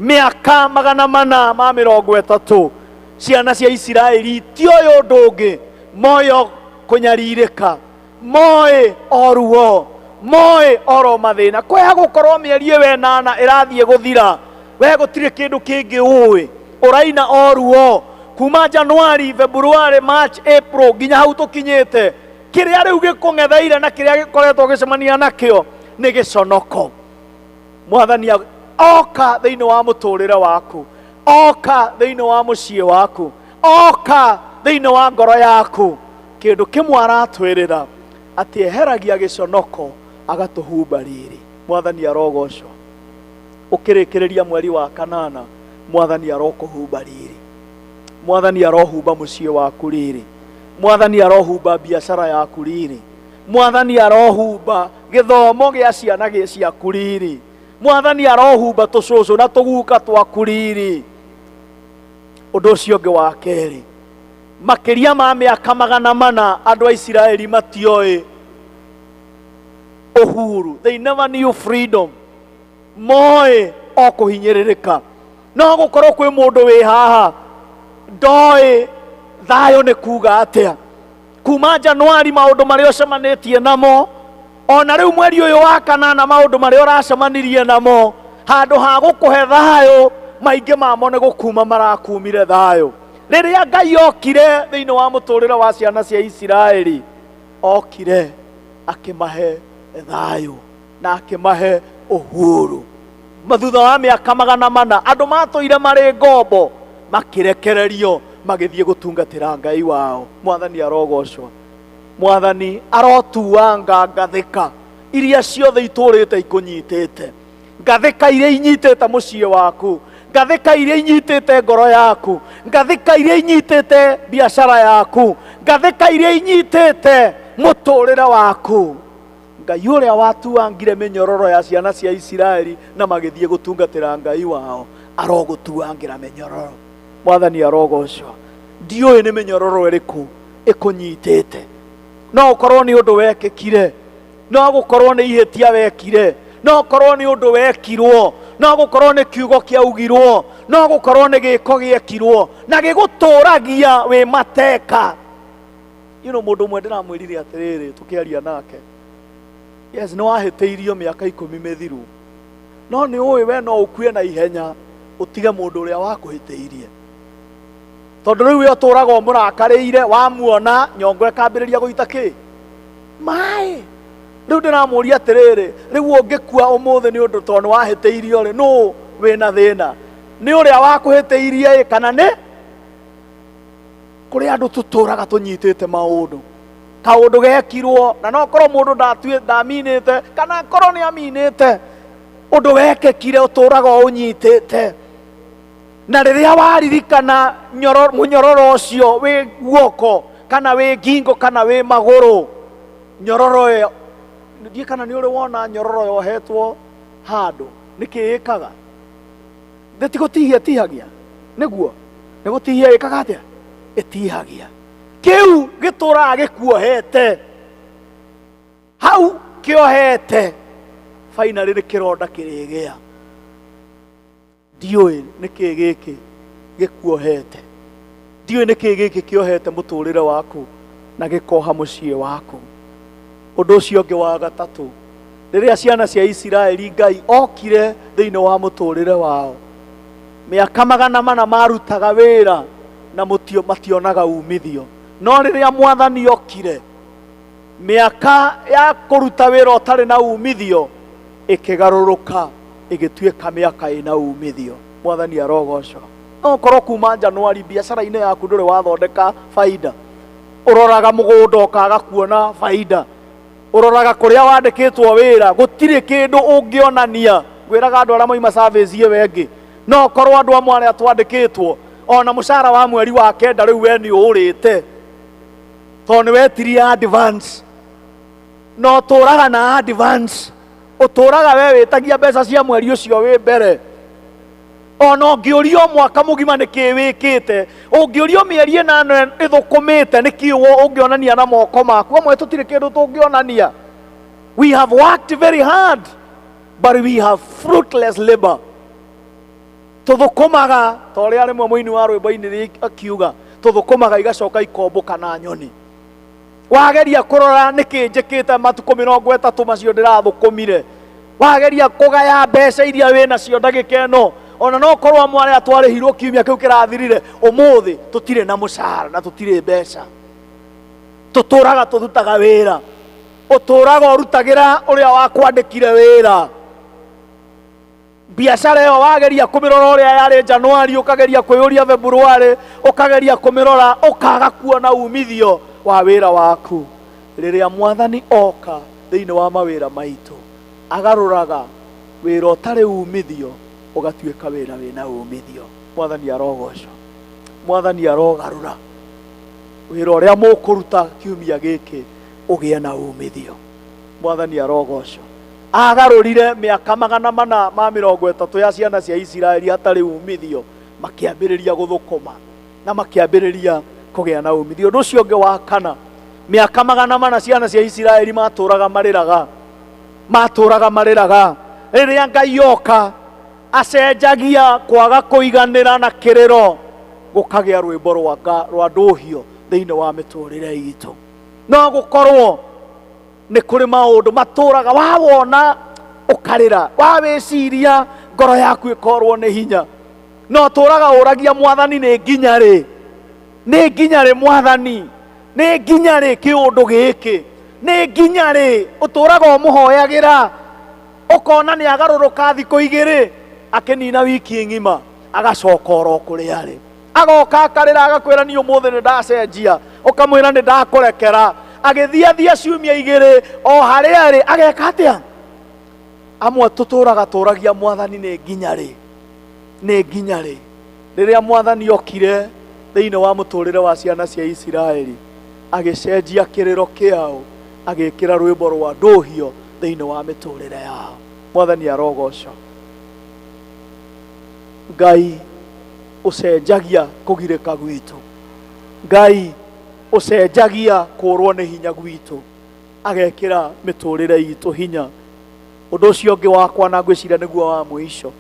Mĩaka 430 ciana cia Isiraeli itioĩ ũndũ ũngĩ, moĩ o kũnyarirĩka, moĩ o ruo, moĩ oro mathĩna. Kweha gũkorwo mĩeri ĩyo 8 ĩrathiĩ gũthira, we gũtirĩ kĩndũ kĩngĩ ũĩ, ũraina o ruo kuma January, February, March, April nginya hau tũkinyĩte. Kĩrĩa rĩu gĩkũng'etheire na kĩrĩa gĩkoretwo gĩcemania nakĩo nĩ gĩconoko. Mwathani oka thĩinĩ wa mũtũrĩre waku, oka thĩinĩ wa mũciĩ waku, oka thĩinĩ wa ngoro yaku. Kĩndũ kĩmwe aratwĩrĩra atĩ eheragia gĩconoko agatũhumba riri. Mwathani arogocwo. Ũkĩrĩkĩrĩria mweri wa kanana, Mwathani arokũhumba riri. Mwathani arohumba mũciĩ waku riri. Mwathani arohumba biacara yaku riri. Mwathani arohumba gĩthomo gĩa ciana ciaku riri. Mwathani arohumba tũcũcũ na tũguka twaku riri. Ũndũ ũcio ũngĩ wa kerĩ, makĩria ma mĩaka 400 andũ a Isiraeli matioĩ uhuru. They never knew freedom. Moĩ o kũhinyĩrĩrĩka. No gũkorwo kwĩ mũndũ wĩ haha ndoĩ thayũ nĩ kuga atĩa. Kuma Januari maũndũ marĩa ũcemanĩtie namo, ona rĩu mweri ũyũ wa kanana maũndũ marĩa ũracemanirie namo, handũ ha gũkũhe thayũ, maingĩ mamo nĩ gũkuma marakumire thayũ. Rĩrĩa Ngai okire thĩinĩ wa mũtũrĩre wa ciana cia Isiraeli, okire akĩmahe thayũ na akĩmahe uhuru. Thutha wa mĩaka 400 andũ matũire marĩ ngombo makĩrekererio magĩthiĩ gũtungatĩra Ngai wao. Mwathani arogocwo. Mwathani arotuanga ngathĩka iria ciothe itũrĩte ikũnyitĩte, ngathĩka iria inyitĩte mũciĩ waku, ngathĩka iria inyitĩte ngoro yaku, ngathĩka iria inyitĩte biacara yaku, ngathĩka iria inyitĩte mũtũrĩre waku. Ngai ũrĩa watuangire mĩnyororo ya ciana cia Isiraeli na magĩthiĩ gũtungatĩra Ngai wao arogũtuangĩra mĩnyororo. Mwathani arogocwo. Ndiũĩ nĩ mĩnyororo ĩrĩkũ ĩkũnyitĩte. No ũkorwo nĩ ũndũ wekĩkire, no gũkorwo nĩ ihĩtia wekire, no ũkorwo nĩ ũndũ wekirwo, no gũkorwo nĩ kiugo kĩaugirwo, no gũkorwo nĩ gĩko gĩekirwo na gĩgũtũragia wĩ mateka. Mũndũ ũmwe ndĩramwĩrire atĩrĩrĩ tũkĩaria nake, yes, nĩ wahĩtĩirio mĩaka 10 mĩthiru, no nĩ ũĩ we no ũkue na ihenya ũtige mũndũ ũrĩa wakũhĩtĩirie, tondũ rĩu we ũtũraga ũmũrakarĩire, wamuona nyongo ĩkambĩrĩria gũita kĩ maĩ. Rĩu ndĩramũria atĩrĩrĩ, rĩu ũngĩkua ũmũthĩ nĩ ũndũ tondũ nĩ wahĩtĩirio rĩ, nũ wĩna thĩna? Nĩ ũrĩa wakũhĩtĩirie ĩ kana nĩ kũrĩ andũ tũtũraga tũnyitĩte maũndũ? Kaũndũ gekirwo na no korwo mũndũ ndaminĩte kana korwo nĩ aminĩte, ũndũ wekĩkire ũtũraga ũnyitĩte, na rĩrĩa waririkana mũnyororo ũcio wĩ guoko kana wĩ ngingo kana wĩ magũrũ, nyororo ĩyo ndiĩ kana nĩ ũrĩ wona nyororo yohetwo handũ nĩkĩ ĩkaga? Nĩ ti gũtihia ĩtihagia? Nĩguo nĩ gũtihia ĩkaga atĩa? Ĩtihagia. Kĩu gĩtũraga gĩkuohete hau kĩohete, finally nĩ kĩronda kĩrĩgĩa. Ndiũĩ nĩkĩ gĩkĩ gĩkuohete, ndiũĩ nĩkĩ gĩkĩ kĩohete mũtũrĩre waku na gĩkoha mũciĩ waku. Ũndũ ũcio ũngĩ wa gatatũ, rĩrĩa ciana cia Isiraeli Ngai okire thĩinĩ wa mũtũrĩre wao, mĩaka 400 marutaga wĩra na mationaga umithio, no rĩrĩa Mwathani okire, mĩaka ya kũruta wĩra ũtarĩ na umithio ĩkĩgarũrũka ĩgĩtuĩka mĩaka ĩna umithio. Mwathani arogocwo. No ũkorwo kuma Januari biacara-inĩ yaku ndũrĩ wathondeka faida, ũroraga mũgũnda ũkaga kuona faida, ũroraga kũrĩa wandĩkĩtwo wĩra gũtirĩ kĩndũ ũngĩonania. Ngwĩraga andũ arĩa moima service ĩyo ĩngĩ, no korwo andũ amwe arĩa twandĩkĩtwo ona mũcara wa mweri wa kenda rĩu we nĩ ũrĩte tondũ nĩ wetirie advance, na ũtũraga na advance, ũtũraga we wĩtagia mbeca cia mweri ũcio wĩ mbere. Ona ũngĩũrio mwaka mũgima nĩ kĩĩ wĩkĩte, ũngĩũrio mĩeri 8 ĩthũkũmĩte nĩ kĩĩ ũngĩonania na moko maku, amwe tũtirĩ kĩndũ tũngĩonania. We have worked very hard, but we have fruitless labor. Tũthũkũmaga ta ũrĩa rĩmwe mũini wa rwĩmbo-inĩ akiuga, tũthũkũmaga igacoka ikombũka na nyoni. Wageria kũrora nĩkĩ njĩkĩte matukũ 30 macio ndĩrathũkũmire, wageria kũgaya mbeca iria wĩ nacio ndagĩka ĩno, ona no korwo amwe arĩa twarĩhirwo kiumia kĩu kĩrathirire, ũmũthĩ tũtirĩ na mũcara na tũtirĩ mbeca. Tũtũraga tũrutaga wĩra, ũtũraga ũrutagĩra ũrĩa wakwandĩkire wĩra. Biacara ĩyo wageria kũmĩrora ũrĩa yarĩ Januari, ũkageria kwĩyũria Februari, ũkageria kũmĩrora ũkaga kuona umithio wa wĩra waku. Rĩrĩa mwathani oka thĩinĩ wa mawĩra maitũ, agarũraga wĩra ũtarĩ umithio ũgatuĩka wĩra wĩna umithio. Mwathani arogocwo, mwathani arogarũra wĩra ũrĩa mũkũruta kiumia gĩkĩ ũgĩe na umithio. Mwathani arogocwo. Agarũrire mĩaka 430 ya ciana cia Isiraeli hatarĩ umithio, makĩambĩrĩria gũthũkũma na makĩambĩrĩria kũgĩa na umithio. Ũndũ ũcio ũngĩ wa kana, mĩaka 400 ciana cia Isiraeli matũraga marĩraga, matũraga marĩraga. Rĩrĩa Ngai oka acenjagia kwaga kũiganĩra na kĩrĩro gũkagĩa rwĩmbo rwa ndũhio thĩinĩ wa mĩtũrĩre itũ. No gũkorwo nĩ kũrĩ maũndũ matũraga wawona ũkarĩra, wawĩciria ngoro yaku ĩkorwo nĩ hinya, no tũraga ũragia mwathani nĩ nginya rĩ, nĩ nginya rĩ mwathani, nĩ nginya rĩ kĩũndũ gĩkĩ, nĩ nginya rĩ. Ũtũraga ũmũhoyagĩra, ũkona nĩ agarũrũka thikũ 2, akĩnina wiki ng'ima, agacoka oro kũrĩa arĩ, agoka akarĩra agakwĩra niĩ ũmũthĩ nĩ ndacenjia, ũkamwĩra nĩ ndakũrekera, agĩthiĩ athiĩ ciumia 2 o harĩa arĩ ageka atĩa? Amwe tũtũraga tũragia mwathani nĩ nginya rĩ, nĩ nginya rĩ. Rĩrĩa mwathani okire thĩinĩ wa mũtũrĩre wa ciana cia Isiraeli, agĩcenjia kĩrĩro kĩao, agĩkĩra rwĩmbo rwa ndũhio thĩinĩ wa mĩtũrĩre yao. Mwathani arogocwo. Ngai ũcenjagia kũgirĩka gwitũ, Ngai ũcenjagia kũrwo nĩ hinya gwitũ, agekĩra mĩtũrĩre itũ hinya. Ũndũ ũcio ũngĩ wakwa na ngwĩciria nĩguo wa mũico,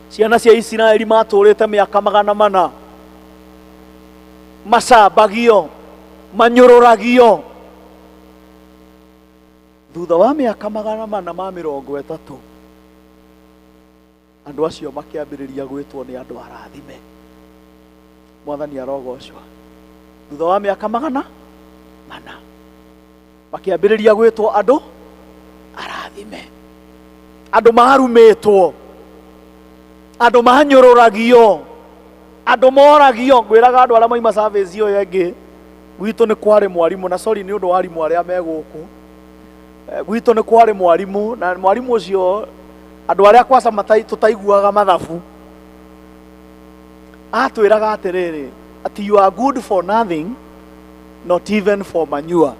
ciana cia Isiraeli matũrĩte mĩaka 400 macambagio, manyũrũragio. Thutha wa mĩaka 430 andũ acio makĩambĩrĩria gwĩtwo nĩ andũ arathime. Mwathani arogocwo. Thutha wa mĩaka 400 makĩambĩrĩria gwĩtwo andũ arathime, andũ marumĩtwo, andũ manyũrũragio, andũ moragio. Ngwĩraga andũ arĩa moima service ĩyo ĩngĩ, gwitũ nĩ kwarĩ mwarimũ, na sorry nĩ ũndũ wa arimũ arĩa me gũkũ, gwitũ nĩ kwarĩ mwarimũ, na mwarimũ ũcio andũ arĩa kwaca tũtaiguaga mathabu, atwĩraga atĩrĩrĩ, atĩ you are good for nothing, not even for manure.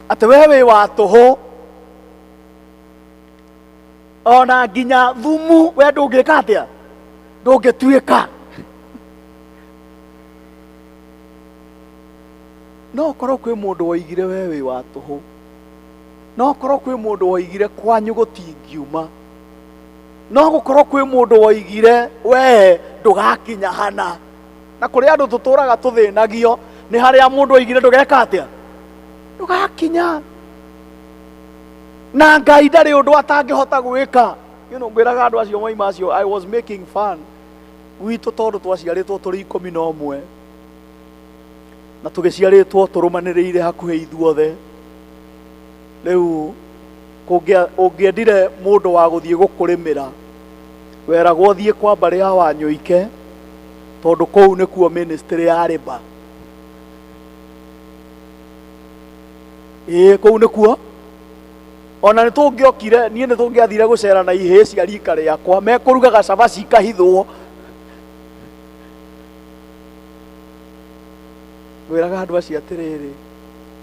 Atĩ we wĩ wa tũhũ, ona nginya thumu we ndũngĩka atĩa, ndũngĩtuĩka. No korwo kwĩ mũndũ woigire we wĩ wa tũhũ, no korwo kwĩ mũndũ woigire kwanyu gũtingiuma, no gũkorwo kwĩ mũndũ woigire we ndũgakinya hana. Na kũrĩ andũ tũtũraga tũthĩnagio nĩ harĩa mũndũ oigire ndũgeka atĩa, ndũgakinya. Na Ngai ndarĩ ũndũ atangĩhota gwĩka. You know, ngwĩraga andũ acio moima acio, I was making fun gwitũ tondũ twaciarĩtwo tũrĩ 11 na tũgĩciarĩtwo tũrũmanĩrĩire hakuhĩ ithuothe. Rĩu ũngĩendire mũndũ wa gũthiĩ gũkũrĩmĩra, weragwo thiĩ kwa mbarĩ ya Wanyũike, tondũ kũu nĩkuo ministry ya rĩba. Ĩĩ, kũu nĩkuo. Ona nĩ tũngĩokire, niĩ nĩ tũngĩathire gũcera na ihĩĩ cia rika rĩakwa, mekũrugaga cabaci ikahithwo. Ngwĩraga andũ acio atĩrĩrĩ,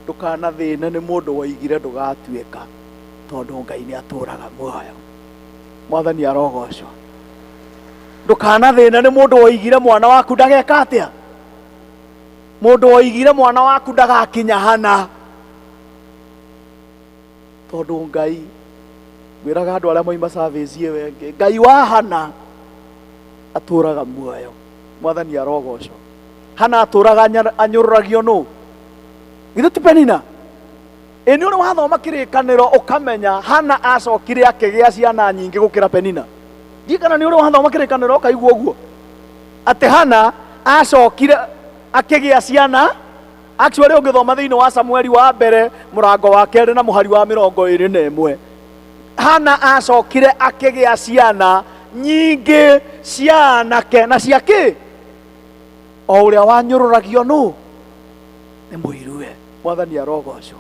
ndũkanathĩne nĩ mũndũ woigire ndũgatuĩka, tondũ Ngai nĩ atũraga muoyo. Mwathani arogocwo. Ndũkanathĩne nĩ mũndũ woigire mwana waku ndageka atĩa, mũndũ woigire mwana waku ndagakinya hana, tondũ Ngai ngwĩraga andũ arĩa moima service ĩyo ĩngĩ, Ngai wa Hana atũraga muoyo. Mwathani arogocwo. Hana atũraga anyũrũragio nũ? Githĩ ti Penina? Ĩ nĩ ũrĩ wathoma kĩrĩkanĩro ũkamenya Hana acokire akĩgĩa ciana nyingĩ gũkĩra Penina? Ndiũĩ kana nĩ ũrĩ wathoma kĩrĩkanĩro ũkaigua ũguo, atĩ Hana acokire akĩgĩa ciana. Actually ũngĩthoma thĩinĩ wa Samueli wa mbere mũrango wa kerĩ na mũhari wa 21, Hana acokire akĩgĩa ciana nyingĩ cia anake na cia kĩ, o ũrĩa wanyũrũragio nũ? Nĩ mũiruwe. Mwathani arogocwo.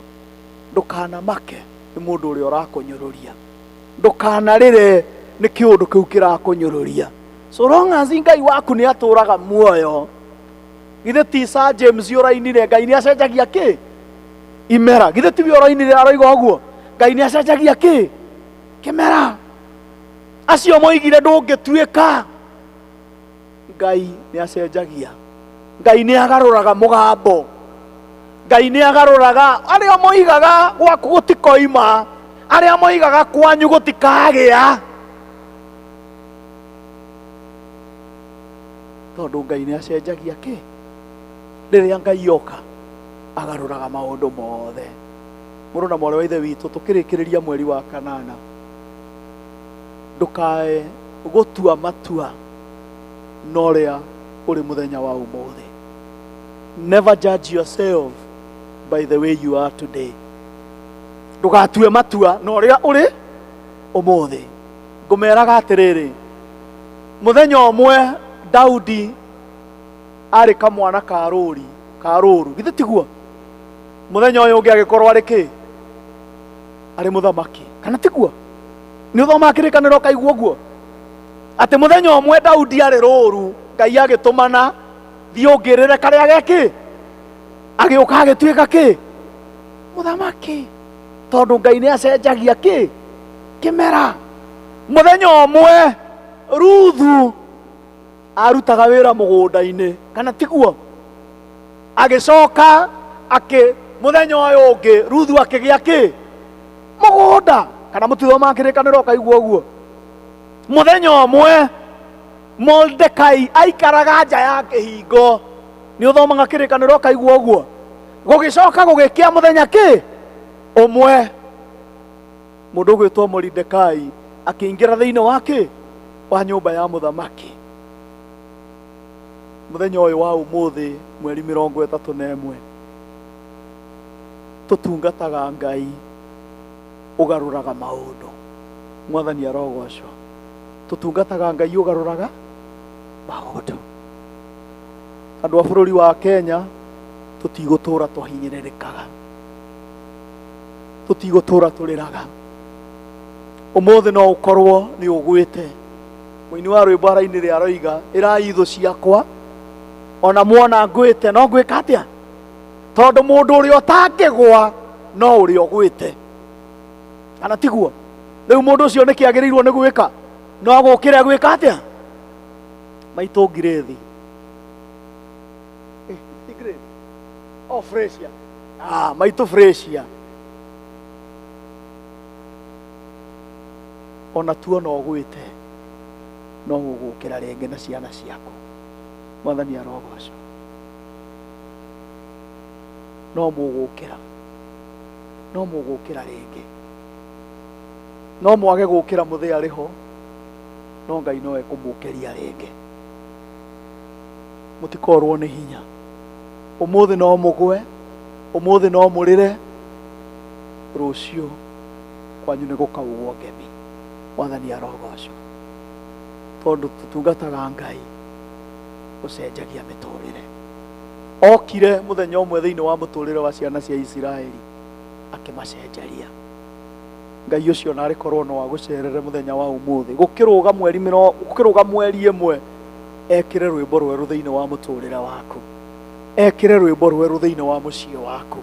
Ndũkanamake nĩ mũndũ ũrĩa ũrakũnyũrũria, ndũkanarĩre nĩ kĩũndũ kĩu kĩrakũnyũrũria, so long as Ngai waku nĩ atũraga muoyo. Githĩ ti Sir James ũrainire Ngai nĩ acenjagia kĩ imera? Githĩ tiwe ũrainire aroiga ũguo? Ngai nĩ acenjagia kĩ kĩmera? Acio moigire ndũngĩtuĩka, Ngai nĩ acenjagia. Ngai nĩ agarũraga mũgambo. Ngai nĩ agarũraga arĩa moigaga gwaku gũtikoima, arĩa moigaga kwanyu gũtikagĩa, tondũ Ngai nĩ acenjagia kĩ. Rĩrĩa Ngai oka agarũraga maũndũ mothe. Mũrũ na mwarĩ wa Ithe witũ, tũkĩrĩkĩrĩria mweri wa kanana, ndũkae gũtua matua na ũrĩa ũrĩ mũthenya wa ũmũthĩ. Never judge yourself by the way you are today. Ndũgatue matua na ũrĩa ũrĩ ũmũthĩ. Ngũmeraga atĩrĩrĩ, mũthenya ũmwe Daudi arĩ kamwana ka rũri ka rũru, githĩ tiguo? Mũthenya ũyũ ũngĩ agĩkorwo arĩ kĩ? Arĩ mũthamaki, kana tiguo? Nĩ ũthomaga kĩrĩkanĩro ũkaigua ũguo, atĩ mũthenya ũmwe Daudi arĩ rũru, Ngai agĩtũmana thiĩ ũngĩrĩre karĩa gekĩ, agĩũka agĩtuĩka kĩ? Mũthamaki. Tondũ Ngai nĩ acenjagia kĩ? Kĩmera. Mũthenya ũmwe Ruthu arutaga wĩra mũgũnda-inĩ, kana tiguo? Agĩcoka akĩ mũthenya ũyũ ũngĩ Ruthu akĩgĩa kĩ? Mũgũnda. Kana mũtithomaga kĩrĩkanĩro ũkaigua ũguo? Mũthenya ũmwe Mordekai aikaraga nja ya kĩhingo, nĩ ũthomaga kĩrĩkanĩro ũkaigua ũguo? Gũgĩcoka gũgĩkĩa mũthenya kĩ ũmwe, mũndũ ũgwĩtwo Moridekai akĩingĩra thĩinĩ wa kĩ? Wa nyũmba ya mũthamaki. Mũthenya ũyũ wa ũmũthĩ mweri 31, tũtungataga Ngai ũgarũraga maũndũ. Mwathani arogocwo. Tũtungataga Ngai ũgarũraga maũndũ. Andũ a bũrũri wa Kenya, tũtigũtũra tũhinyĩrĩrĩkaga, tũtigũtũra tũrĩraga. Ũmũthĩ no ũkorwo nĩ ũgwĩte. Mũini wa rwĩmbo arainire aroiga, ĩrai thũ ciakwa, ona muona ngwĩte no ngwĩka atĩa? Tondũ mũndũ ũrĩa ũtangĩgwa no ũrĩa ũgwĩte, kana tiguo? Rĩu mũndũ ũcio nĩkĩ agĩrĩirwo nĩ gwĩka? No gũkĩra gwĩka atĩa? Maitũ Ngirĩthi. Ti Ngirĩthi? Oh, Fresia. Ah, maitũ Fresia. Ona tuona ũgwĩte no gũgũkĩra rĩngĩ na ciana ciaku. Mwathani arogocwo. No mũgũkĩra, no mũgũkĩra rĩngĩ. No mwage gũkĩra mũthĩ arĩ ho, no Ngai no ekũmũkĩria rĩngĩ. Mũtikorwo nĩ hinya. Ũmũthĩ no mũgwe, ũmũthĩ no mũrĩre, rũciũ kwanyu nĩ gũkaugwo ngemi. Mwathani arogocwo. Tondũ tũtungataga Ngai ũcenjagia mĩtũrĩre. Okire mũthenya ũmwe thĩinĩ wa mũtũrĩre wa ciana cia Isiraeli akĩmacenjeria. Ngai ũcio narĩ korwo no agũcerere mũthenya wa ũmũthĩ, gũkĩrũga mweri mĩro, gũkĩrũga mweri ĩmwe, ekĩre rwĩmbo rwerũ thĩinĩ wa mũtũrĩre waku, ekĩre rwĩmbo rwerũ thĩinĩ wa mũciĩ waku,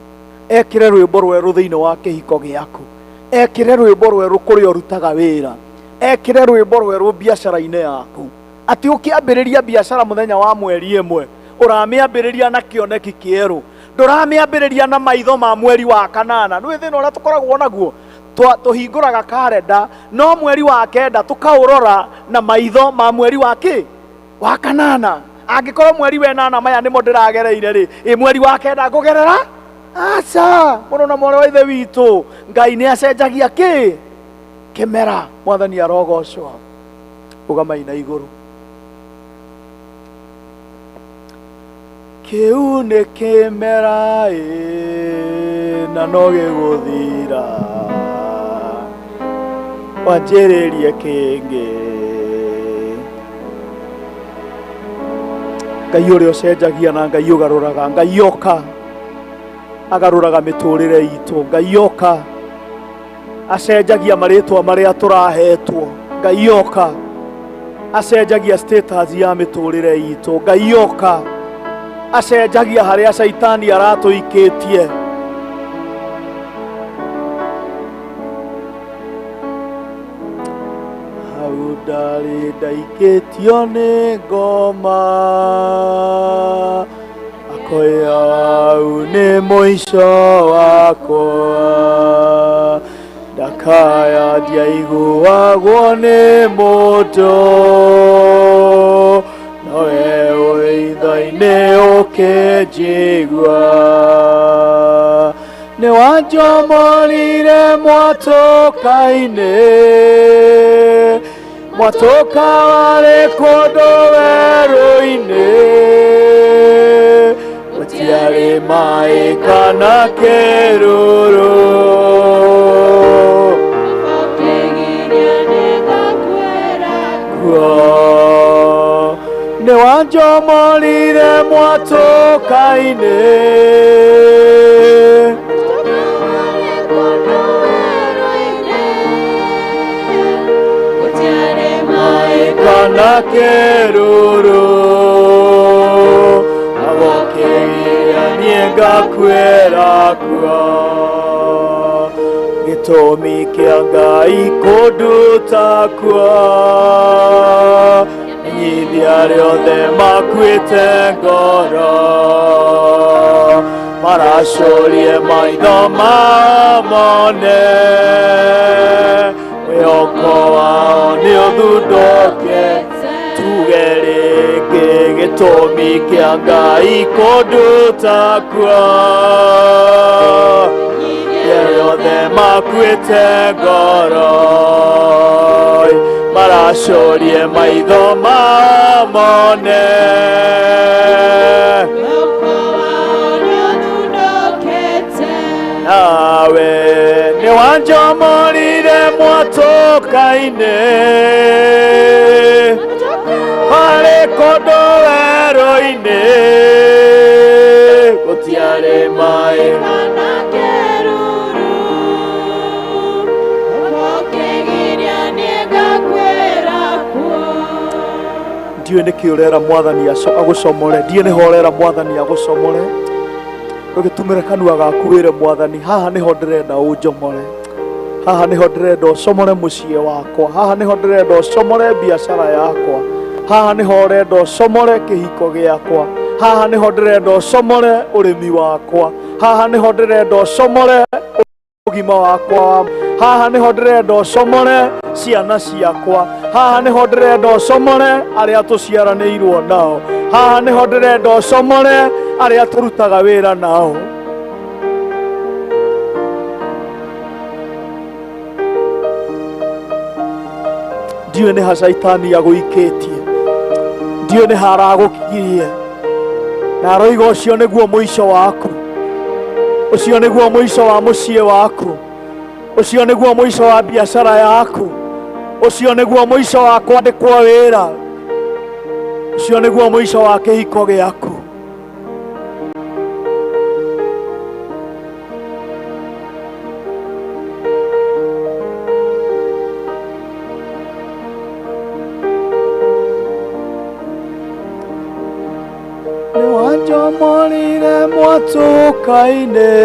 ekĩre rwĩmbo rwerũ thĩinĩ wa kĩhiko gĩaku, ekĩre rwĩmbo rwerũ kũrĩa ũrutaga wĩra, ekĩre rwĩmbo rwerũ biacara-inĩ yaku. Atĩ ũkĩambĩrĩria biacara mũthenya wa mweri ĩmwe, ũramĩambĩrĩria na kĩoneki kĩerũ, ndũramĩambĩrĩria na maitho ma mweri wa kanana. Nĩ thĩna ũrĩa tũkoragwo naguo, tũhingũraga karenda no mweri wa kenda tũkaũrora na maitho ma mweri wa kĩ wa kanana. Angĩkorwo mweri wa ĩnana maya nĩmo ndĩragereire rĩ, ĩ mweri wa kenda ngũgerera aca. Mũrũ na mwarĩ wa ithe witũ, Ngai nĩ acenjagia kĩ kĩmera. Mwathani arogocwo. Rũgamai na igũrũ. Kĩu nĩ kĩmera ĩ na no gĩgũthira, wanjĩrĩrie kĩngĩ. Ngai ũrĩa ũcenjagia na Ngai ũgarũraga, Ngai oka agarũraga mĩtũrĩre itũ, Ngai oka acenjagia marĩtwa marĩa tũrahetwo, Ngai oka acenjagia status ya mĩtũrĩre itũ, Ngai oka acenjagia harĩa caitani aratũikĩtie. Hau ndarĩ ndaikĩtio nĩ ngoma, akoya hau nĩ mũico wakwa, ndakaya ndiaiguagwo nĩ mũndũ, nowe wĩ itho-inĩ ũkĩnjigua. Nĩ wanjomorire mwatũka-inĩ, mwatũka warĩ kũndũ werũ-inĩ, gũtiarĩ maĩ kana kĩruru. Kuo nĩ wanjomorire mwatũka-inĩ, kana kĩruru, agũkĩgiria niĩ ngakuĩra kuo. Gĩtũmi kĩa Ngai kũnduta kuo, menyithia arĩa othe makuĩte ngoro, maracũrie maitho mao mone, mwĩhoko wao nĩ ũthundũke. Tuge rĩngĩ, gĩtũmi kĩa Ngai kũnduta kuo, arĩa othe makuĩte ngoro, maracũrie maitho mao mone. Nawe nĩ wanjomorire mwatũka-inĩ, harĩ kũndũ werũ-inĩ, gũtiarĩ maĩ. Ndiũĩ nĩkĩ ũrera mwathani agũcomore, ndiũĩ nĩho ũrera mwathani agũcomore. Ũgĩtũmĩre kanua gaku wĩre mwathani, haha nĩho ndĩrenda ũnjomore, haha nĩho ndĩrenda ũcomore mũciĩ wakwa, haha nĩho ndĩrenda ũcomore biacara yakwa, haha nĩho ũrenda ũcomore kĩhiko gĩakwa, haha nĩho ndĩrenda ũcomore ũrĩmi wakwa, haha nĩho ndĩrenda ũcomore ũgima wakwa, haha nĩho ndĩrenda ũcomore ciana ciakwa, haha nĩho ndĩrenda ũcomore arĩa tũciaranĩirwo nao, haha nĩho ndĩrenda ũcomore arĩa tũrutaga wĩra nao. Ndiũĩ nĩ ha caitani agũikĩtie, ndiũĩ nĩ ha aragũkirie, na aroiga ũcio nĩguo mũico waku, ũcio nĩguo mũico wa mũciĩ waku, ũcio nĩguo mũico wa biacara yaku, ũcio nĩguo mũico wa kwandĩkwo wĩra, ũcio nĩguo mũico wa kĩhiko gĩaku. Nĩ wanjomorire mwatũka-inĩ,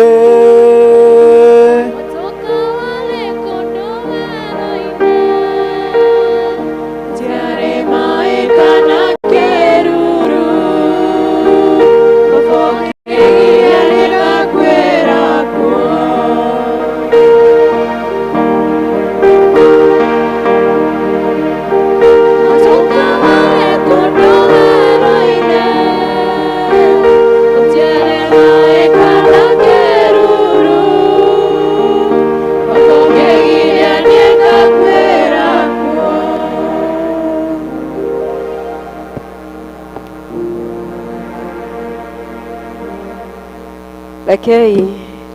Rekei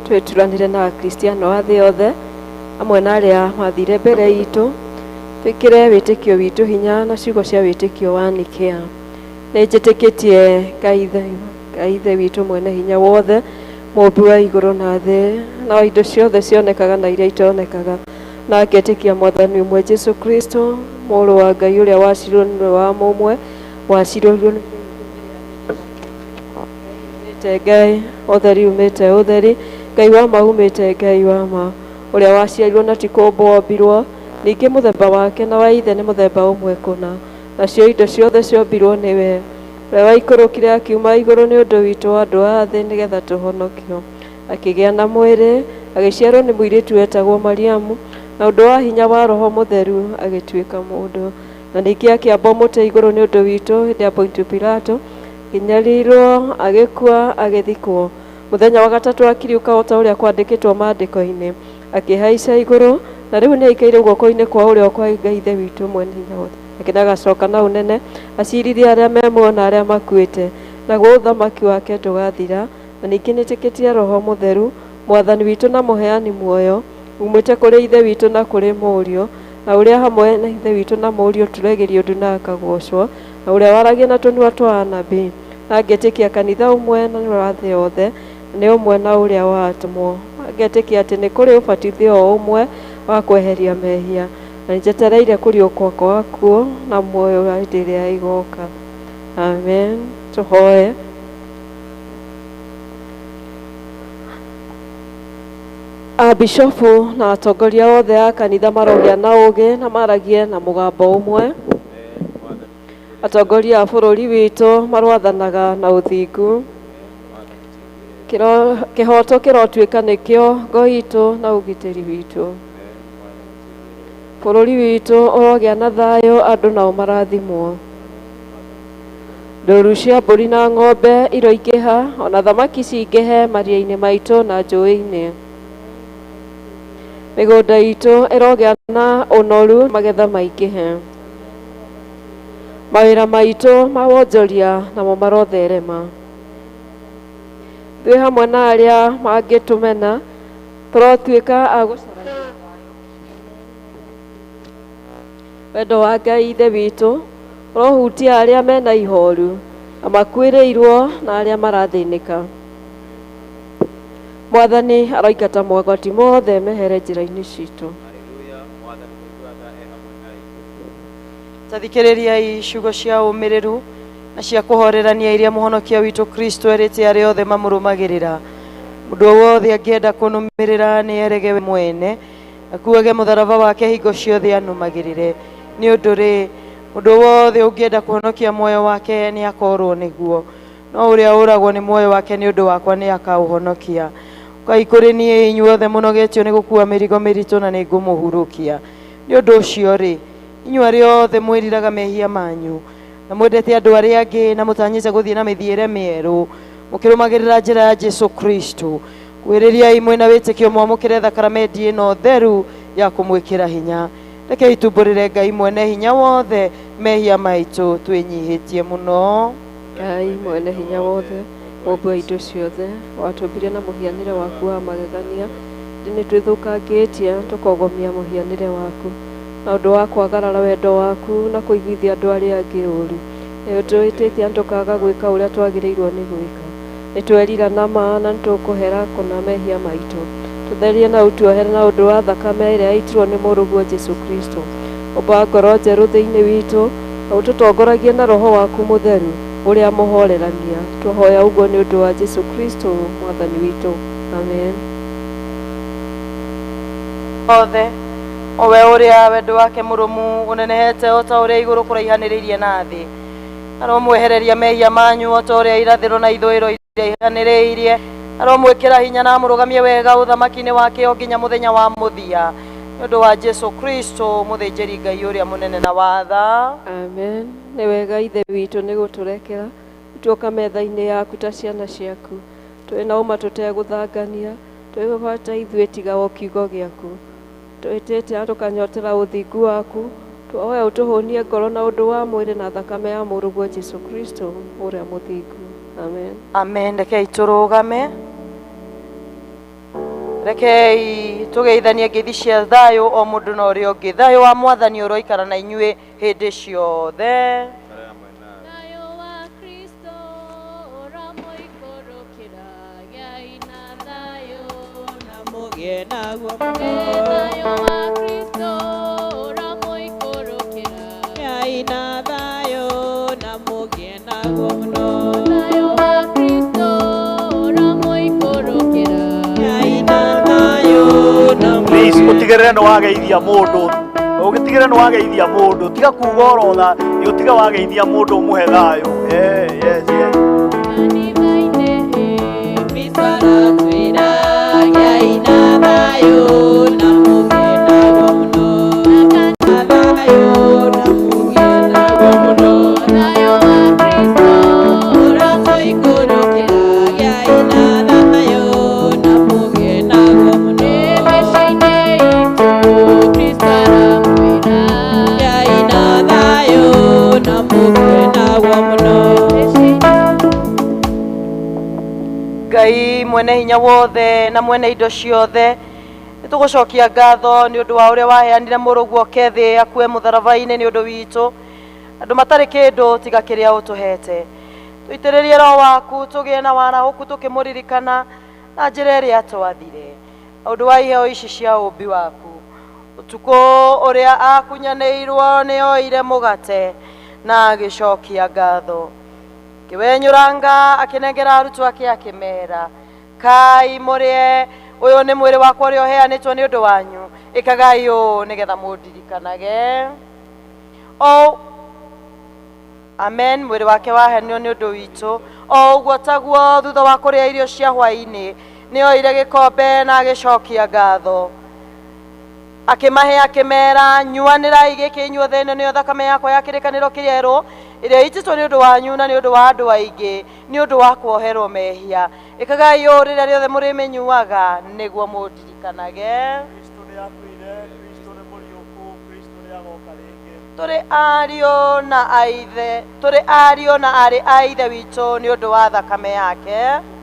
twĩturanĩre na Akristiano a thĩ yothe hamwe na arĩa mathire mbere itũ, twĩkĩre wĩtĩkio witũ hinya na ciugo cia wĩtĩkio wa Nikea. Nĩ njĩtĩkĩtie Ngai Ithe witũ mwene hinya wothe, mũũmbi wa igũrũ na thĩ, na indo ciothe cionekaga na iria itonekaga, na ngetĩkia Mwathani ũmwe Jesu Kristo, mũrũ wa Ngai ũrĩa waciarirwo nĩwe wa mũmwe, waciarirwo nĩ umĩte Ngai, ũtheri umĩte ũtheri, Ngai wa ma umĩte Ngai wa ma, ũrĩa waciarirwo na ti kũũmbwo ombirwo, ningĩ mũthemba wake na wa ithe nĩ mũthemba ũmwe kũna, nacio indo ciothe ciombirwo nĩwe, ũrĩa waikũrũkire akiuma igũrũ nĩ ũndũ witũ andũ a thĩ nĩgetha tũhonokio. Akĩgĩa na mwĩrĩ, agĩciarwo nĩ mũirĩtu wetagwo Mariamu, na ũndũ wa hinya wa Roho Mũtheru agĩtuĩka mũndũ. Na ningĩ akĩambwo mũtĩ igũrũ nĩ ũndũ witũ hĩndĩ ya Pontio Pilato, akĩnyariirwo, agĩkua, agĩthikwo. Mũthenya wa gatatũ akiriũka o ta ũrĩa kwandĩkĩtwo maandĩko-inĩ, akĩhaica igũrũ, na rĩu nĩ aikaire guoko-inĩ kwa ũrĩo kwa Ngai Ithe witũ mwene hinya wothe. Nake nĩagacoka na ũnene acirithie arĩa me muoyo na arĩa makuĩte, naguo ũthamaki wake ndũgathira. Na ningĩ nĩtĩkĩtie Roho Mũtheru, Mwathani witũ na mũheani muoyo, umĩte kũrĩ Ithe witũ na kũrĩ Mũriũ, na ũrĩa hamwe na Ithe witũ na Mũriũ tũregĩrio ndu na akagocwo, na ũrĩa waragia na tũnua twa anabii. Na ngetĩkia kanitha ũmwe na nĩ wa thĩ yothe, nĩ ũmwe na ũrĩa wa atũmwo. Ngetĩkia atĩ nĩ kũrĩ ũbatithio o ũmwe wa kweheria mehia, na nĩnjetereire kũriũka kwa akuũ na muoyo wa hĩndĩ ĩrĩa ĩgooka. Amen. Tũhoe. Abishofu na atongoria othe a kanitha marogĩa na ũũgĩ na maragie na mũgambo ũmwe. Atongoria a bũrũri witũ marwathanaga na ũthingu. Kĩhoto kĩrotuĩka nĩkĩo ngo itũ na ũgitĩri witũ. Bũrũri witũ ũrogĩa na thayũ, andũ nao marathimwo. Ndũru cia mbũri na ng'ombe iroingĩha, ona thamaki cingĩhe maria-inĩ maitũ na njũĩ-inĩ. Mĩgũnda itũ ĩrogĩa na ũnoru, magetha maingĩhe. Mawĩra maitũ ma wonjoria namo marotherema. Ithuĩ hamwe na arĩa mangĩtũmena tũrotuĩka a gũcaragia thayũ. Wendo wa Ngai Ithe witũ ũrohutia arĩa mena ihoru na makuĩrĩirwo na arĩa marathĩnĩka. Mwathani aroingata mogwati mothe mehere njĩra-inĩ citũ. Ta thikĩrĩriai ciugo cia ũmĩrĩru na cia kũhorerania iria mũhonokia witũ Kristo erĩte arĩa othe mamũrũmagĩrĩra. Mũndũ o wothe angĩenda kũnũmĩrĩra nĩ erege we mwene, akuage mũtharaba wake hingo ciothe anũmagĩrĩre. Nĩ ũndũ rĩ, mũndũ o wothe ũngĩenda kũhonokia muoyo wake nĩ akorwo nĩguo, no ũrĩa ũragwo nĩ muoyo wake nĩ ũndũ wakwa nĩ akaũhonokia. Ũkai kũrĩ niĩ inyuothe mũnogetio nĩ gũkua mĩrigo mĩritũ na nĩ ngũmũhurũkia. Nĩ ũndũ ũcio rĩ, inyuĩ arĩa othe mwĩriraga mehia manyu na mwendete andũ arĩa angĩ na mũtanyĩte gũthiĩ na mĩthiĩre mĩerũ mũkĩrũmagĩrĩra njĩra ya Jesu Kristo, kwĩrĩriai mwĩna wĩtĩkio mwamũkĩre thakaramendi ĩno theru ya kũmwĩkĩra hinya. Rekei tumbũrĩre Ngai mwene hinya wothe mehia maitũ twĩnyihĩtie mũno. Ngai mwene hinya wothe, mũũmbi wa indo ciothe, watũmbire na mũhianĩre waku wa magegania, ĩndĩ nĩ twĩthũkangĩtie tũkogomia mũhianĩre waku na ũndũ wa kwagarara wendo waku na kũiguithia andũ arĩa angĩ ũũru. Nĩ ũtũhĩtĩtie na tũkaaga gwĩka ũrĩa twagĩrĩirwo nĩ gwĩka. Nĩ twerira na ma na nĩ tũkũhera kũna mehia maitũ. Tũtherie na ũtuohere na ũndũ wa thakame ĩrĩa yaitirwo nĩ mũrũguo Jesu Kristo. Ũmba ngoro njerũ thĩinĩ witũ na ũtũtongoragie na Roho waku Mũtheru ũrĩa mũhorerania. Twahoya ũguo nĩ ũndũ wa Jesu Kristo Mwathani witũ. Amen. Othe o we ũrĩa wendo wake mũrũmu ũnenehete o ta ũrĩa igũrũ kũraihanĩrĩirie na thĩ, aromwehereria mehia manyu o ta ũrĩa irathĩro na ithũĩro iraihanĩrĩirie, aromwĩkĩra hinya na amũrũgamie wega ũthamaki-inĩ wake o nginya mũthenya wa mũthia, nĩ ũndũ wa Jesu Kristo mũthĩnjĩri Ngai ũrĩa mũnene na watha. Amen. Nĩ wega Ithe witũ nĩ gũtũrekera tuoka metha-inĩ yaku ta ciana ciaku, twĩ na ũma tũtegũthangania, twĩbata ithuĩ tiga o kiugo gĩaku. Twĩtĩte na tũkanyotera ũthingu waku, twahoya ũtũhũnie ngoro na ũndũ wa mwĩrĩ na thakame ya mũrũguo Jesu Kristo ũrĩa mũthingu. Amen. Amen. Rekei tũrũgame. Rekei tũgeithanie ngeithi cia thayũ o mũndũ na ũrĩa ũngĩ. Thayũ wa Mwathani ũroikara na inyuĩ hĩndĩ ciothe. Thayũ wa Kristo ũramũikũrũkĩra, gĩai na thayũ na Mũgĩe naguo Thayũ wa Kristo ũramũikũrũkĩra, Gĩai na thayũ na mũgĩe naguo mũno. Thayũ wa Kristo ũramũikũrũkĩra, Gĩai na thayũ na Please ũtigĩrĩre nĩ wageithia mũndũ, ũgĩtigĩrĩre nĩ wageithia mũndũ, tiga kuga orotha, ũtige wageithia mũndũ ũmũhe thayũ. Yes, yes. Kanitha-inĩ Kristo aratwĩra gĩai na thayũ na mũgĩe naguo mũno. Na thayũ na mũgĩe naguo mũno. Thayũ wa Kristo Ũramũikũrũkĩra, gĩai na thayũ na mũgĩe naguo mũno. Mĩciĩ-inĩ itũ Kristo aramwĩra, Gĩai na thayũ na mũgĩe naguo mũno. Ngai mwene hinya wothe na mwene indo ciothe, nĩtũgũcokia ngatho nĩ ũndũ wa ũrĩa waheanire mũrũguo oke thĩ akue mũtharaba-inĩ nĩ ũndũ witũ, andũ matarĩ kĩndũ tiga kĩrĩa ũtũhete. Tũitĩrĩrie roho waku tũgĩe na warahũku tũkĩmũririkana na njĩra ĩrĩa twathire ũndũ wa iheo ici cia ũmbi waku. Ũtukũ ũrĩa akunyanĩirwo nĩ oire mũgate na agĩcokia ngatho, akĩwenyũranga akĩnengera arutwo ake akĩmera, kai mũrĩe, ũyũ nĩ mwĩrĩ wakwa ũrĩa ũheanĩtwo nĩ ũndũ wanyu, ĩkagai ũũ nĩgetha mũndirikanage. O amen. Mwĩrĩ wake waheanirwo nĩ ũndũ witũ. O ũguo taguo thutha wa kũrĩa irio cia hwaĩ-inĩ nĩ oire gĩkombe na agĩcokia ngatho, akĩmahe akĩmera, nyuanĩrai gĩkĩ inyuothe, ĩno nĩyo thakame yakwa ya kĩrĩkanĩro kĩerũ ĩrĩa ĩitĩtwo nĩ ũndũ wanyu na nĩ ũndũ wa andũ aingĩ nĩ ũndũ wa kuoherwo mehia. Ĩkagai ũũ rĩrĩa rĩothe mũrĩmĩnyuaga nĩguo mũndirikanage. Kristo nĩ akuire, Kristo nĩ mũriũku, Kristo nĩ agoka rĩngĩ. Tũrĩ ariũ na aithe, tũrĩ ariũ na aarĩ a ithe witũ nĩ ũndũ wa thakame yake.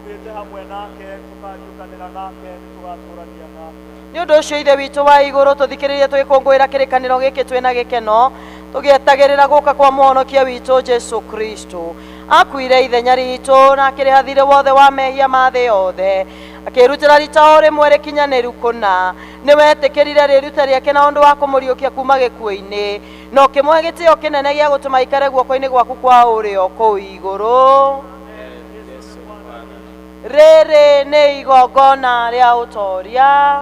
Tũkuĩte hamwe nake, tũkariũkanĩra nake, nĩ tũgatũrania nake. Nĩ ũndũ ũcio ithe witũ wa igũrũ, tũthikĩrĩrie tũgĩkũngũĩra kĩrĩkanĩro gĩkĩ twĩna gĩkeno, tũgĩetagĩrĩra gũka kwa mũhonokia witũ Jesu Kristo. Akuire ithenya ritũ na akĩrĩha thirĩ wothe wa mehia ma thĩ yothe, akĩrutĩra rita o rĩmwe rĩkinyanĩru kũna. Nĩ wetĩkĩrire rĩruta rĩake na ũndũ wa kũmũriũkia kuma gĩkuũ-inĩ, na ũkĩmũhe gĩtĩo kĩnene gĩa gũtũma aikare guoko-inĩ gwaku kwa ũrĩo kũu igũrũ. Rĩrĩ nĩ igongona rĩa ũtoria.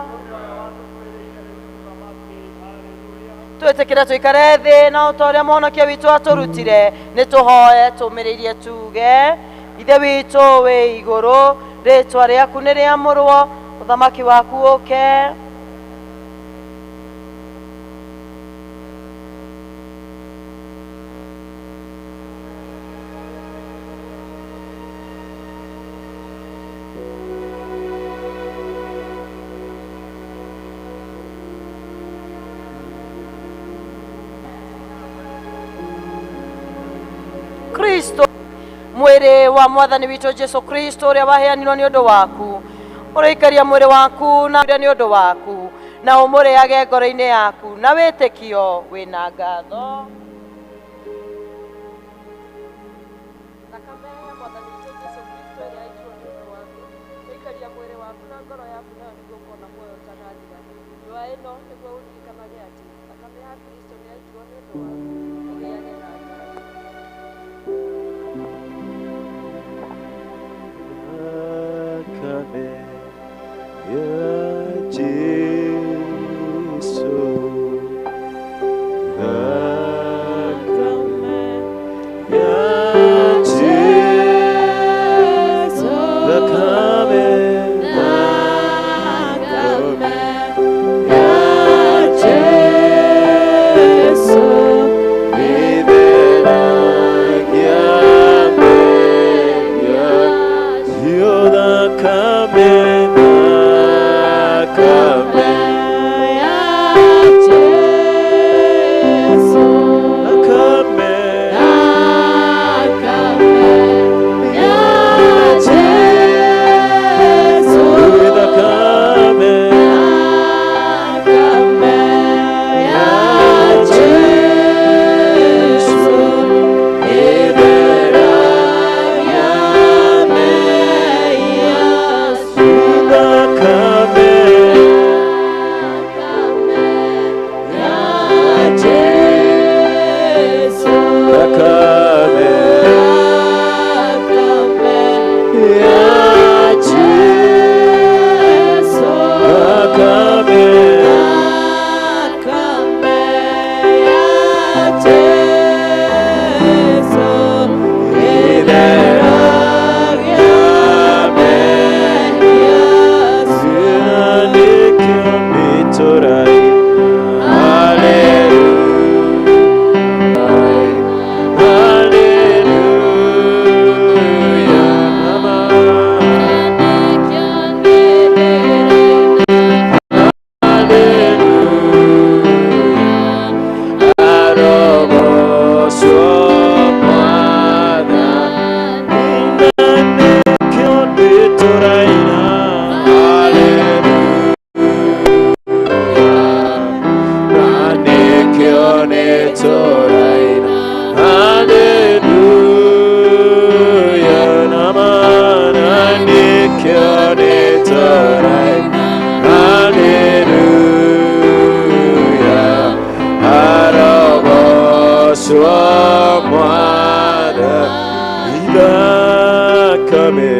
Twĩtĩkĩre tũikare thĩ na ũta ũrĩa mũhonokia witũ atũrutire, nĩ tũhoe tũmĩrĩirie tuge: Ithe witũ wĩ igũrũ, rĩtwa rĩaku nĩ rĩamũrwo, ũthamaki waku ũke. Kristo mwĩrĩ wa mwathani witũ Jesu Kristo ũrĩa waheanirwo nĩ ũndũ waku, ũrĩikaria mwĩrĩ waku na nĩ ũndũ waku, na ũmũrĩage ngoro-inĩ yaku na wĩtĩkio wĩna ngatho. Thakame ya mwathani witũ Jesu Kristo ĩrĩa yaitirwo nĩ ũndũ waku, ĩikaria mwĩrĩ waku na ngoro yaku nayo nĩguo ũkona muoyo ũtagathira. Nyua ĩno nĩguo ũririkanage atĩ thakame ya Kristo nĩ yaitirwo nĩ ũndũ waku, ũgĩage na ngatho. Thakame ya Jesu, thakame ya Jesu, thakame, thakame ya Jesu, itheragia mehia. Yo thakame, tũraina Haleluya na mana nĩkĩo nĩ tũraina Haleluya arogocwo Mwathani thakame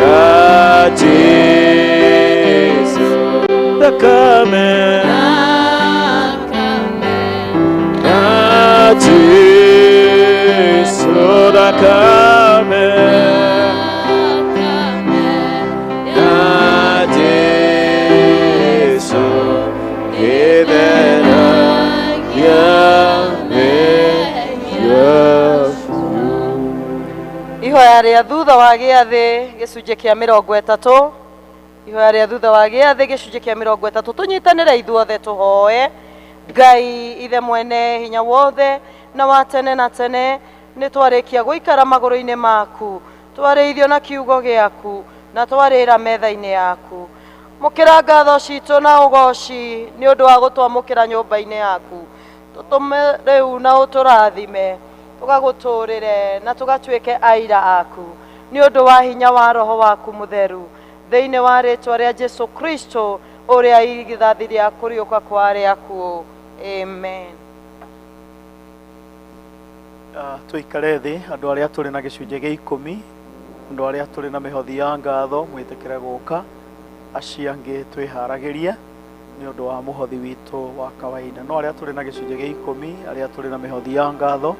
ya Jesu thakame ya Jesu thakame ya Jesu gĩtheragia mehia Ihoya rĩa thutha wa gĩathĩ gĩcunjĩ kĩa 30. Ihoya rĩa thutha wa gĩathĩ gĩcunjĩ kĩa 30. Tũnyitanĩre ithuothe tũhoe Ngai ithe mwene hinya wothe na wa tene na tene. Nĩ twarĩkia gũikara magũrũ-inĩ maku, twarĩithio na kiugo gĩaku na twarĩra metha-inĩ yaku. Mũkĩra ngatho citũ na ũgoci nĩ ũndũ wa gũtwamũkĩra nyũmba-inĩ yaku. Tũtũme rĩu na ũtũrathime, tũgagũtũrĩre na tũgatuĩke aira aku nĩ ũndũ wa hinya wa roho waku mũtheru, thĩinĩ wa rĩtwa rĩa Jesu Kristo ũrĩa irigithathi rĩa kũriũka kwa arĩa akuũ. Amen. Tũikare thĩ andũ arĩa tũrĩ na gĩcunjĩ gĩa 10, andũ arĩa tũrĩ na mĩhothi ya ngatho mwĩtĩkĩre gũka, acio angĩ twĩharagĩrie nĩ ũndũ wa mũhothi witũ wa kawaida. No arĩa tũrĩ na gĩcunjĩ gĩa 10, arĩa tũrĩ na mĩhothi ya ngatho,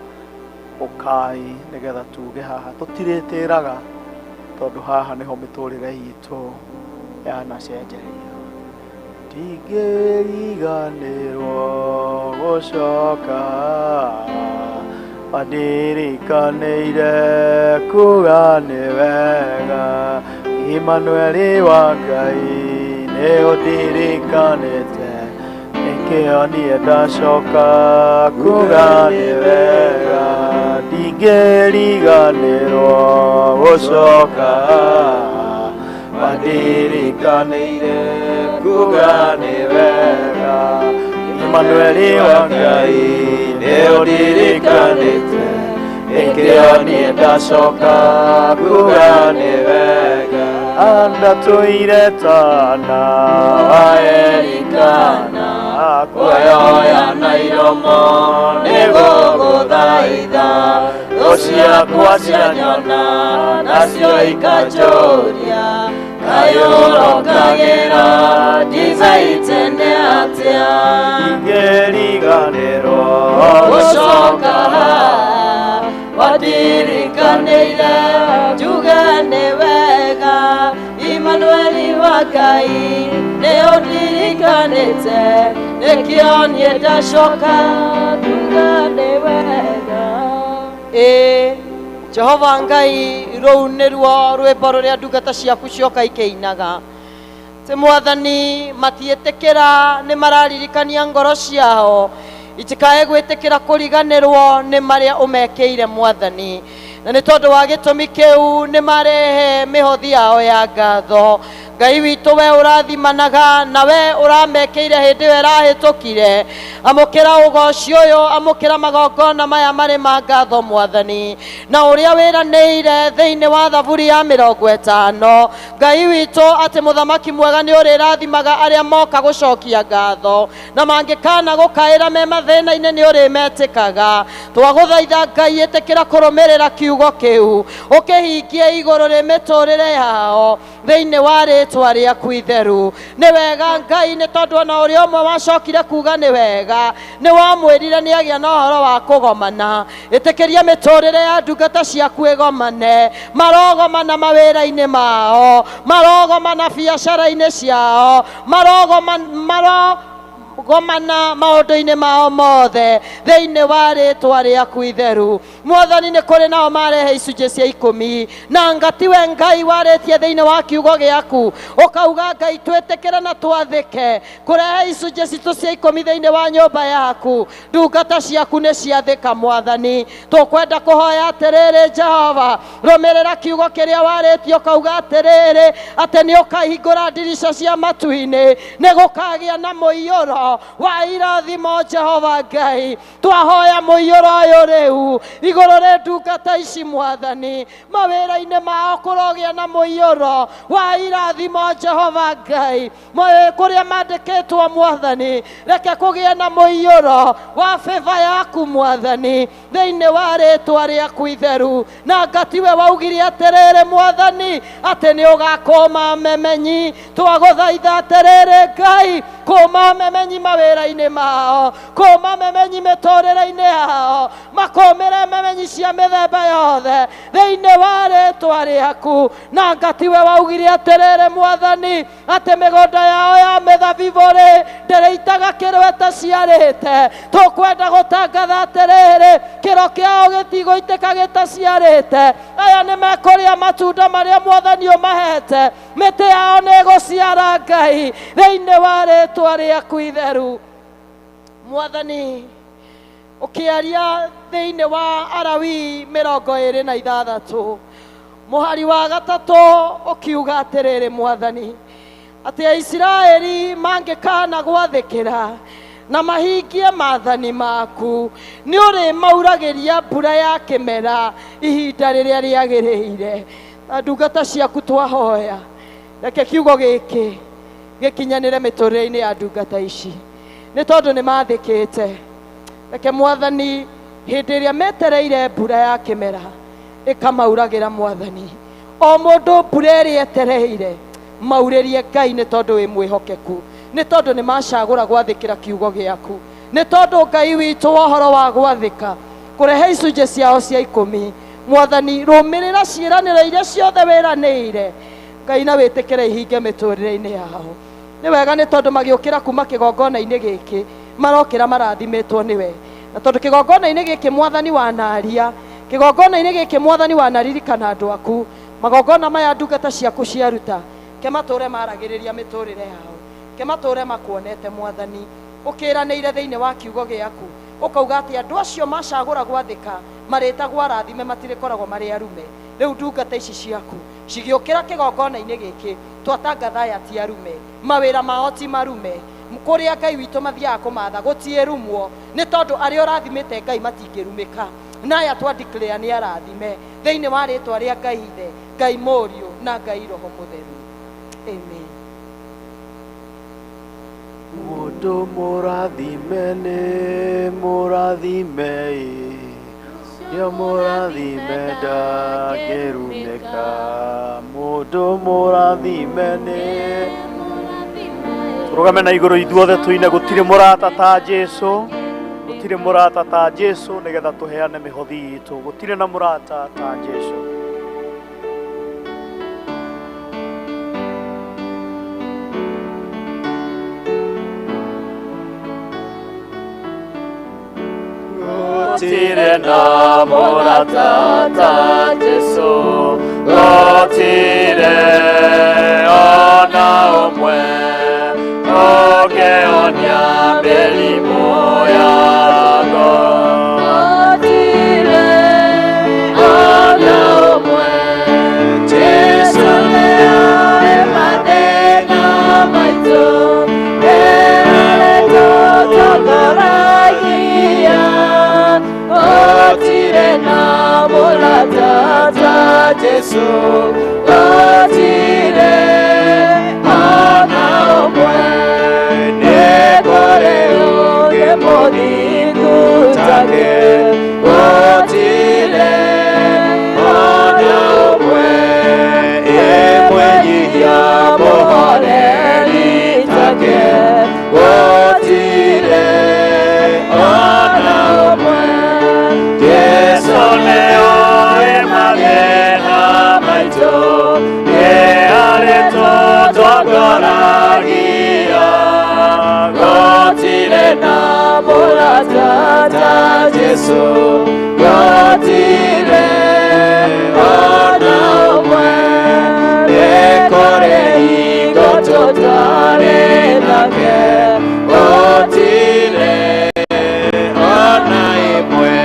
ũkai nĩgetha tuge haha tũtirĩtĩraga, tondũ haha nĩho mĩtũrĩre itũ yanacenjerio. Ndingĩriganĩrwo gũcoka wandirikanĩire kuga nĩ wega, Imanueli wa Ngai nĩ ũndirikanĩte, nĩkĩo niĩ ndacoka kuga nĩ wega. Ndingĩriganĩrwo gũcoka wandirikanĩire kuga nĩ wega, Imanueli wa Ngai nĩ ũndirikanĩte, nĩkĩo niĩ ndacoka kuga nĩ wega. Ndatũire tana wa Elikana, kuoya na iromo nĩgũgũthaitha, thũ ciakwa cianyona nacio ikanjũria, kaĩ ũrokagĩra ndibei tene atĩa? Ndingĩriganĩrwo gũcoka haha wandirikanĩire njuge nĩ wega, Imanueli wa Ngai nĩ ũndirikanĩte, nĩkĩo niĩ ndacoka njuge nĩ wega. Ĩĩ Jehova Ngai, rũu nĩruo rwĩmbo rũrĩa ndungata ciaku cioka ikĩinaga. Ti Mwathani, matiĩtĩkĩra, nĩ mararirikania ngoro ciao itikae gwĩtĩkĩra kũriganĩrwo nĩ marĩa ũmekĩire Mwathani, na nĩ tondũ wa gĩtũmi kĩu nĩ marehe mĩhothi yao ya ngatho. Ngai witũ, we ũrathimanaga na we ũramekĩire hĩndĩ ĩyo ĩrahĩtũkire, amũkĩra ũgoci ũyũ, amũkĩra magongona maya marĩ ma ngatho Mwathani, na ũrĩa wĩranĩire thĩinĩ wa thaburi ya 50, Ngai witũ, atĩ mũthamaki mwega nĩ ũrĩrathimaga arĩa moka gũcokia ngatho, na mangĩkana gũkaĩra me mathĩna-inĩ nĩ ũrĩmetĩkaga. Twagũthaitha Ngai, ĩtĩkĩra kũrũmĩrĩra kiugo kĩu, ũkĩhingie igũrũ rĩ mĩtũrĩre yao thĩinĩ wa rĩtwa rĩaku itheru. Nĩ wega Ngai, nĩ tondũ ona ũrĩa ũmwe wacokire kuga nĩ wega, nĩ wamwĩrire nĩ agĩa na ũhoro wa kũgomana. Ĩtĩkĩria mĩtũrĩre ya ndungata ciaku ĩgomane, marogomana mawĩra-inĩ mao, marogomana biacara-inĩ ciao, marogomana maũndũ-inĩ mao mothe thĩinĩ wa rĩtwa rĩaku itheru. Mwathani, nĩ kũrĩ nao marehe icunjĩ cia 10, na ngati we Ngai warĩtie thĩinĩ wa kiugo gĩaku ũkauga Ngai twĩtĩkĩre na twathĩke kũrehe icunjĩ citũ cia 10 thĩinĩ wa nyũmba yaku. Ndungata ciaku nĩ ciathĩka Mwathani. Tũkwenda kũhoya atĩrĩrĩ Jehova, rũmĩrĩra kiugo kĩrĩa warĩtie ũkauga atĩrĩrĩ, atĩ nĩ ũkahingũra ndirica cia matu-inĩ, nĩ gũkagĩa na mũiyũro. Mũiyũro wa irathimo. Jehova Ngai, twahoya mũiyũro ũyũ rĩu igũrũ rĩ ndungata ici Mwathani, mawĩra-inĩ mao kũrogĩa na mũiyũro wa irathimo. Jehova Ngai, kũrĩa mandĩkĩtwo Mwathani, reke kũgĩe na mũiyũro wa favor yaku Mwathani, thĩinĩ wa rĩtwa rĩaku itheru. Na ngatiwe waugire atĩrĩrĩ Mwathani, atĩ nĩ ũgakũma memenyi. Twagũthaitha atĩrĩrĩ Ngai, kũma memenyi mawĩra-inĩ mao, kũma memenyi mĩtũrĩre-inĩ yao, makũmĩre memenyi cia mĩthemba yothe thĩinĩ wa rĩtwa rĩaku. Na ngatiwe waugire atĩrĩrĩ Mwathani, atĩ mĩgũnda yao ya mĩthabibũ rĩ, ndĩrĩitaga kĩro ĩtaciarĩte. Tũkwenda gũtangatha atĩrĩrĩ, kĩro kĩao gĩtigũitĩka gĩtaciarĩte. Aya nĩ mekũrĩa matunda marĩa Mwathani ũmahete, mĩtĩ yao nĩ ĩgũciara Ngai, thĩinĩ wa rĩtwa rĩaku itheru. Mwathani, ũkĩaria thĩinĩ wa Arawii 26 mũhari wa 3, ũkiuga atĩrĩrĩ Mwathani, atĩ Aisiraeli mangĩkana gwathĩkĩra na mahingie maathani maku, nĩ ũrĩmauragĩria mbura ya kĩmera ihinda rĩrĩa rĩagĩrĩire. Na ndungata ciaku twahoya, reke kiugo gĩkĩ gĩkinyanĩre mĩtũrĩre-inĩ ya ndungata ici, nĩ tondũ nĩ mathĩkĩte. Reke Mwathani, hĩndĩ ĩrĩa metereire mbura ya kĩmera ĩkamauragĩra Mwathani, o mũndũ mbura ĩrĩa etereire maurĩrie Ngai, nĩ tondũ wĩ mwĩhokeku, nĩ tondũ nĩ macagũra gwathĩkĩra kiugo gĩaku, nĩ tondũ Ngai witũ wa ũhoro wa gwathĩka kũrehe icunjĩ ciao cia 10. Mwathani, rũmĩrĩra ciĩranĩro iria ciothe wĩranĩire Ngai, na wĩtĩkĩre ihinge mĩtũrĩre-inĩ yao. Nĩ wega, nĩ tondũ magĩũkĩra kuma kĩgongona-inĩ gĩkĩ marokĩra marathimĩtwo nĩwe, na tondũ kĩgongona-inĩ gĩkĩ Mwathani wanaria, kĩgongona-inĩ gĩkĩ Mwathani wanaririkana andũ aku, magongona maya ndungata ciaku ciaruta, ke matũre maragĩrĩria mĩtũrĩre yao, ke matũre makuonete Mwathani. Ũkĩranĩire thĩinĩ wa kiugo gĩaku ũkauga atĩ andũ acio macagũra gwathĩka marĩtagwo arathime, matirĩkoragwo marĩ arume. Rĩu ndungata ici ciaku cigĩũkĩra kĩgongona-inĩ gĩkĩ, twatangatha aya ti arume, mawĩra mao ti marume, kũrĩa Ngai witũ mathiaga kũmatha gũtiĩrumwo, nĩ tondũ arĩa ũrathimĩte Ngai matingĩrumĩka. Na aya twa declare nĩ arathime thĩinĩ wa rĩtwa rĩa Ngai Ithe, Ngai Mũriũ na Ngai Roho Mũtheru. Amen. Mũndũ mũrathime nĩ mũrathime ĩ, yo mũrathime ndangĩrumĩka. Mũndũ mũrathime nĩ tũrũgame na igũrũ ithuothe tũine, gũtirĩ mũrata ta Jesu, gũtirĩ mũrata ta Jesu, nĩgetha tũheane mĩhothi itũ. Gũtirĩ na mũrata ta Jesu. Gũtirĩ na mũrata ta Jesu, gũtirĩ ona ũmwe ũngĩhonia mĩrimũ ya ngoro. Gũtirĩ ona ũmwe. Jesu nĩoĩ mathĩna maitũ, nĩarĩtũtongoragia. Gũtirĩ na mũrata ta Jesu, gũtirĩ ona ũmwe. Nĩ kũrĩ ũngĩ mũthingu take, gũtirĩ ona ũmwe ĩmwenyihia mũhoreri take, gũtirĩ ona ũmwe. Jesu nĩoĩ mathĩna maitũ, nĩarĩtũtongoragia. Gũtirĩ na mũrata ta Jesu, gũtirĩ ona ũmwe. Nĩ kũrĩ hingo tũtarĩ nake, gũtirĩ ona ĩmwe.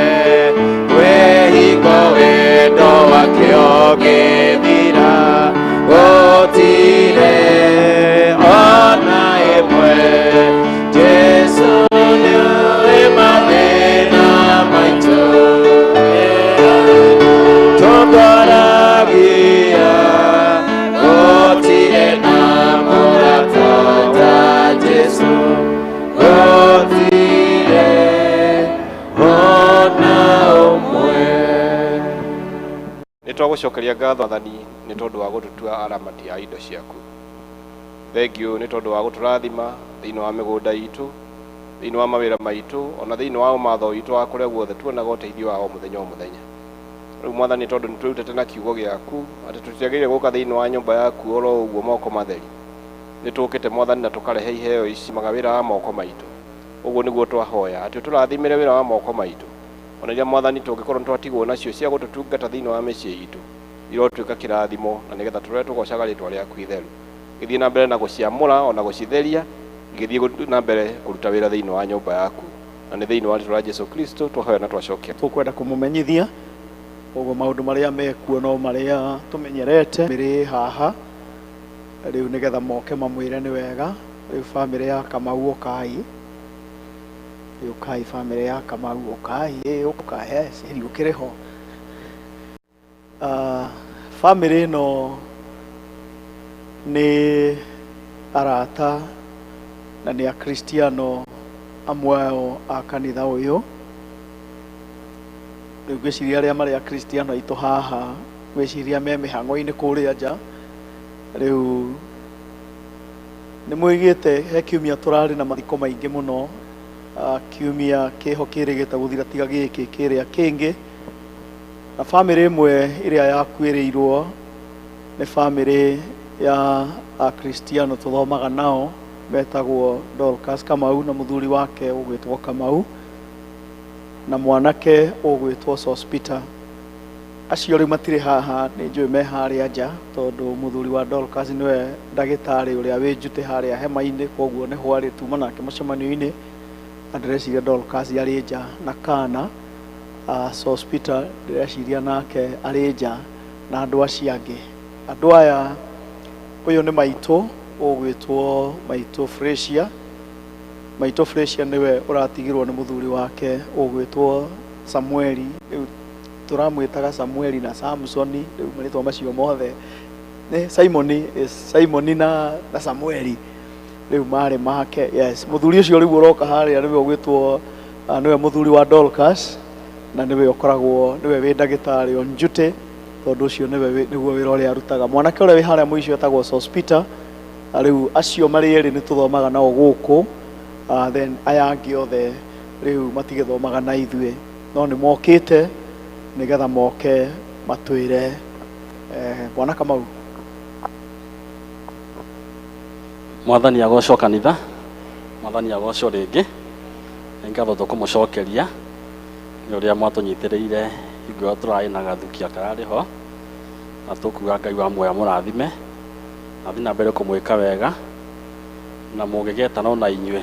Kwĩ hingo wendo wake ũngĩthira, gũtirĩ ona ĩmwe. Jesu Twagũcokeria ngatho Mwathani nĩ tondũ wa gũtũtua aramati a indo ciaku. Thengiũ nĩ tondũ wa gũtũrathima thĩinĩ wa mĩgũnda itũ, thĩinĩ wa mawĩra maitũ, ona thĩinĩ wa ũmatho witũ wa kũrĩa guothe tuonaga ũteithio wa o mũthenya o mũthenya. Rĩu Mwathani, tondũ nĩ twĩrutĩte na kiugo gĩaku atĩ tũtiagĩrĩire gũka thĩinĩ wa nyũmba yaku oro ũguo moko matheri, nĩ tũkĩte Mwathani na tũkarehe iheo ici maga wĩra wa moko maitũ. Ũguo nĩguo twahoya atĩ ũtũrathimĩre wĩra wa moko maitũ, ona iria Mwathani tũngĩkorwo nĩ twatigwo nacio cia gũtũtungata thĩinĩ wa mĩciĩ itũ, irotuĩka kĩrathimo, na nĩgetha tũrĩa tũgocaga rĩtwa rĩaku itheru. Gĩthiĩ na mbere na gũciamũra ona gũcitheria, igĩthiĩ na mbere kũruta wĩra thĩinĩ wa nyũmba yaku, na nĩ thĩinĩ wa rĩtwa rĩa Jesu Kristo twahoya na twacokia. Tũkwenda kũmũmenyithia koguo maũndũ marĩa mekuo no marĩa tũmenyerete mĩrĩ haha rĩu, nĩgetha moke mamwĩre nĩ wega. Rĩu bamĩrĩ ya Kamau, ũkai. Ũkai bamĩrĩ ya Kamau, ũkai. Ĩ ũka, yes, ĩri ũkĩrĩ ho. Bamĩrĩ ĩno nĩ arata na nĩ akristiano amwe ao a kanitha ũyũ. Rĩu ngwĩciria arĩa marĩ akristiano aitũ haha, ngwĩciria me mĩhang'o-inĩ kũrĩa nja. Rĩu nĩ mwĩgĩte he kiumia tũrarĩ na mathiko maingĩ mũno. Kiumia kĩho kĩrĩgĩte gũthira tiga gĩkĩ kĩrĩa kĩngĩ, na bamĩrĩ ĩmwe ĩrĩa yakuĩrĩirwo nĩ bamĩrĩ ya akristiano tũthomaga nao, metagwo Dorcas Kamau na mũthuri wake ũgwĩtwo Kamau na mwanake ũgwĩtwo Sospeter. Acio rĩu matirĩ haha, nĩ njũĩ me harĩa nja, tondũ mũthuri wa Dorcas nĩwe ndagĩtarĩ ũrĩa wĩ njutĩ harĩa hema-inĩ, koguo nĩho arĩ tuma nake mũcemanio-inĩ, na ndĩreciria Dorcas arĩ nja na kana Sospeter ndĩreciria nake arĩ nja na andũ acio angĩ. Andũ aya, ũyũ nĩ maitũ ũgwĩtwo maitũ Fresia. Maitũ Fresia nĩwe ũratigirwo nĩ mũthuri wake ũgwĩtwo Samueli. Rĩu tũramwĩtaga Samueli na Samsoni, rĩu marĩtwa macio mothe nĩ Simoni, is Simoni na Samueli rĩu marĩ make. Yes, mũthuri ũcio rĩu ũroka harĩa nĩwe ũgwĩtwo nĩwe mũthuri wa Dorcas, na nĩwe ũkoragwo nĩwe wĩ ndagĩtarĩ on duty, tondũ ũcio nĩwe nĩguo wĩra ũrĩa arutaga. Mwanake ũrĩa wĩ harĩa mũico etagwo Sospeter. Rĩu acio marĩ erĩ nĩ tũthomaga nao gũkũ. Then aya angĩ othe rĩu matigĩthomaga na ithuĩ, no nĩ mokĩte nĩgetha moke matwĩre. Bwana Kamau. Mwathani agocwo, kanitha. Mwathani agocwo rĩngĩ. Nĩ ngatho tũkũmũcokeria nĩ ũrĩa mwatũnyitĩrĩire hingo ĩyo tũrarĩ na gathukia kararĩ ho, na tũkuga Ngai wa muoyo amũrathime na athiĩ na mbere kũmwĩka wega, na mũngĩgetana ona inyuĩ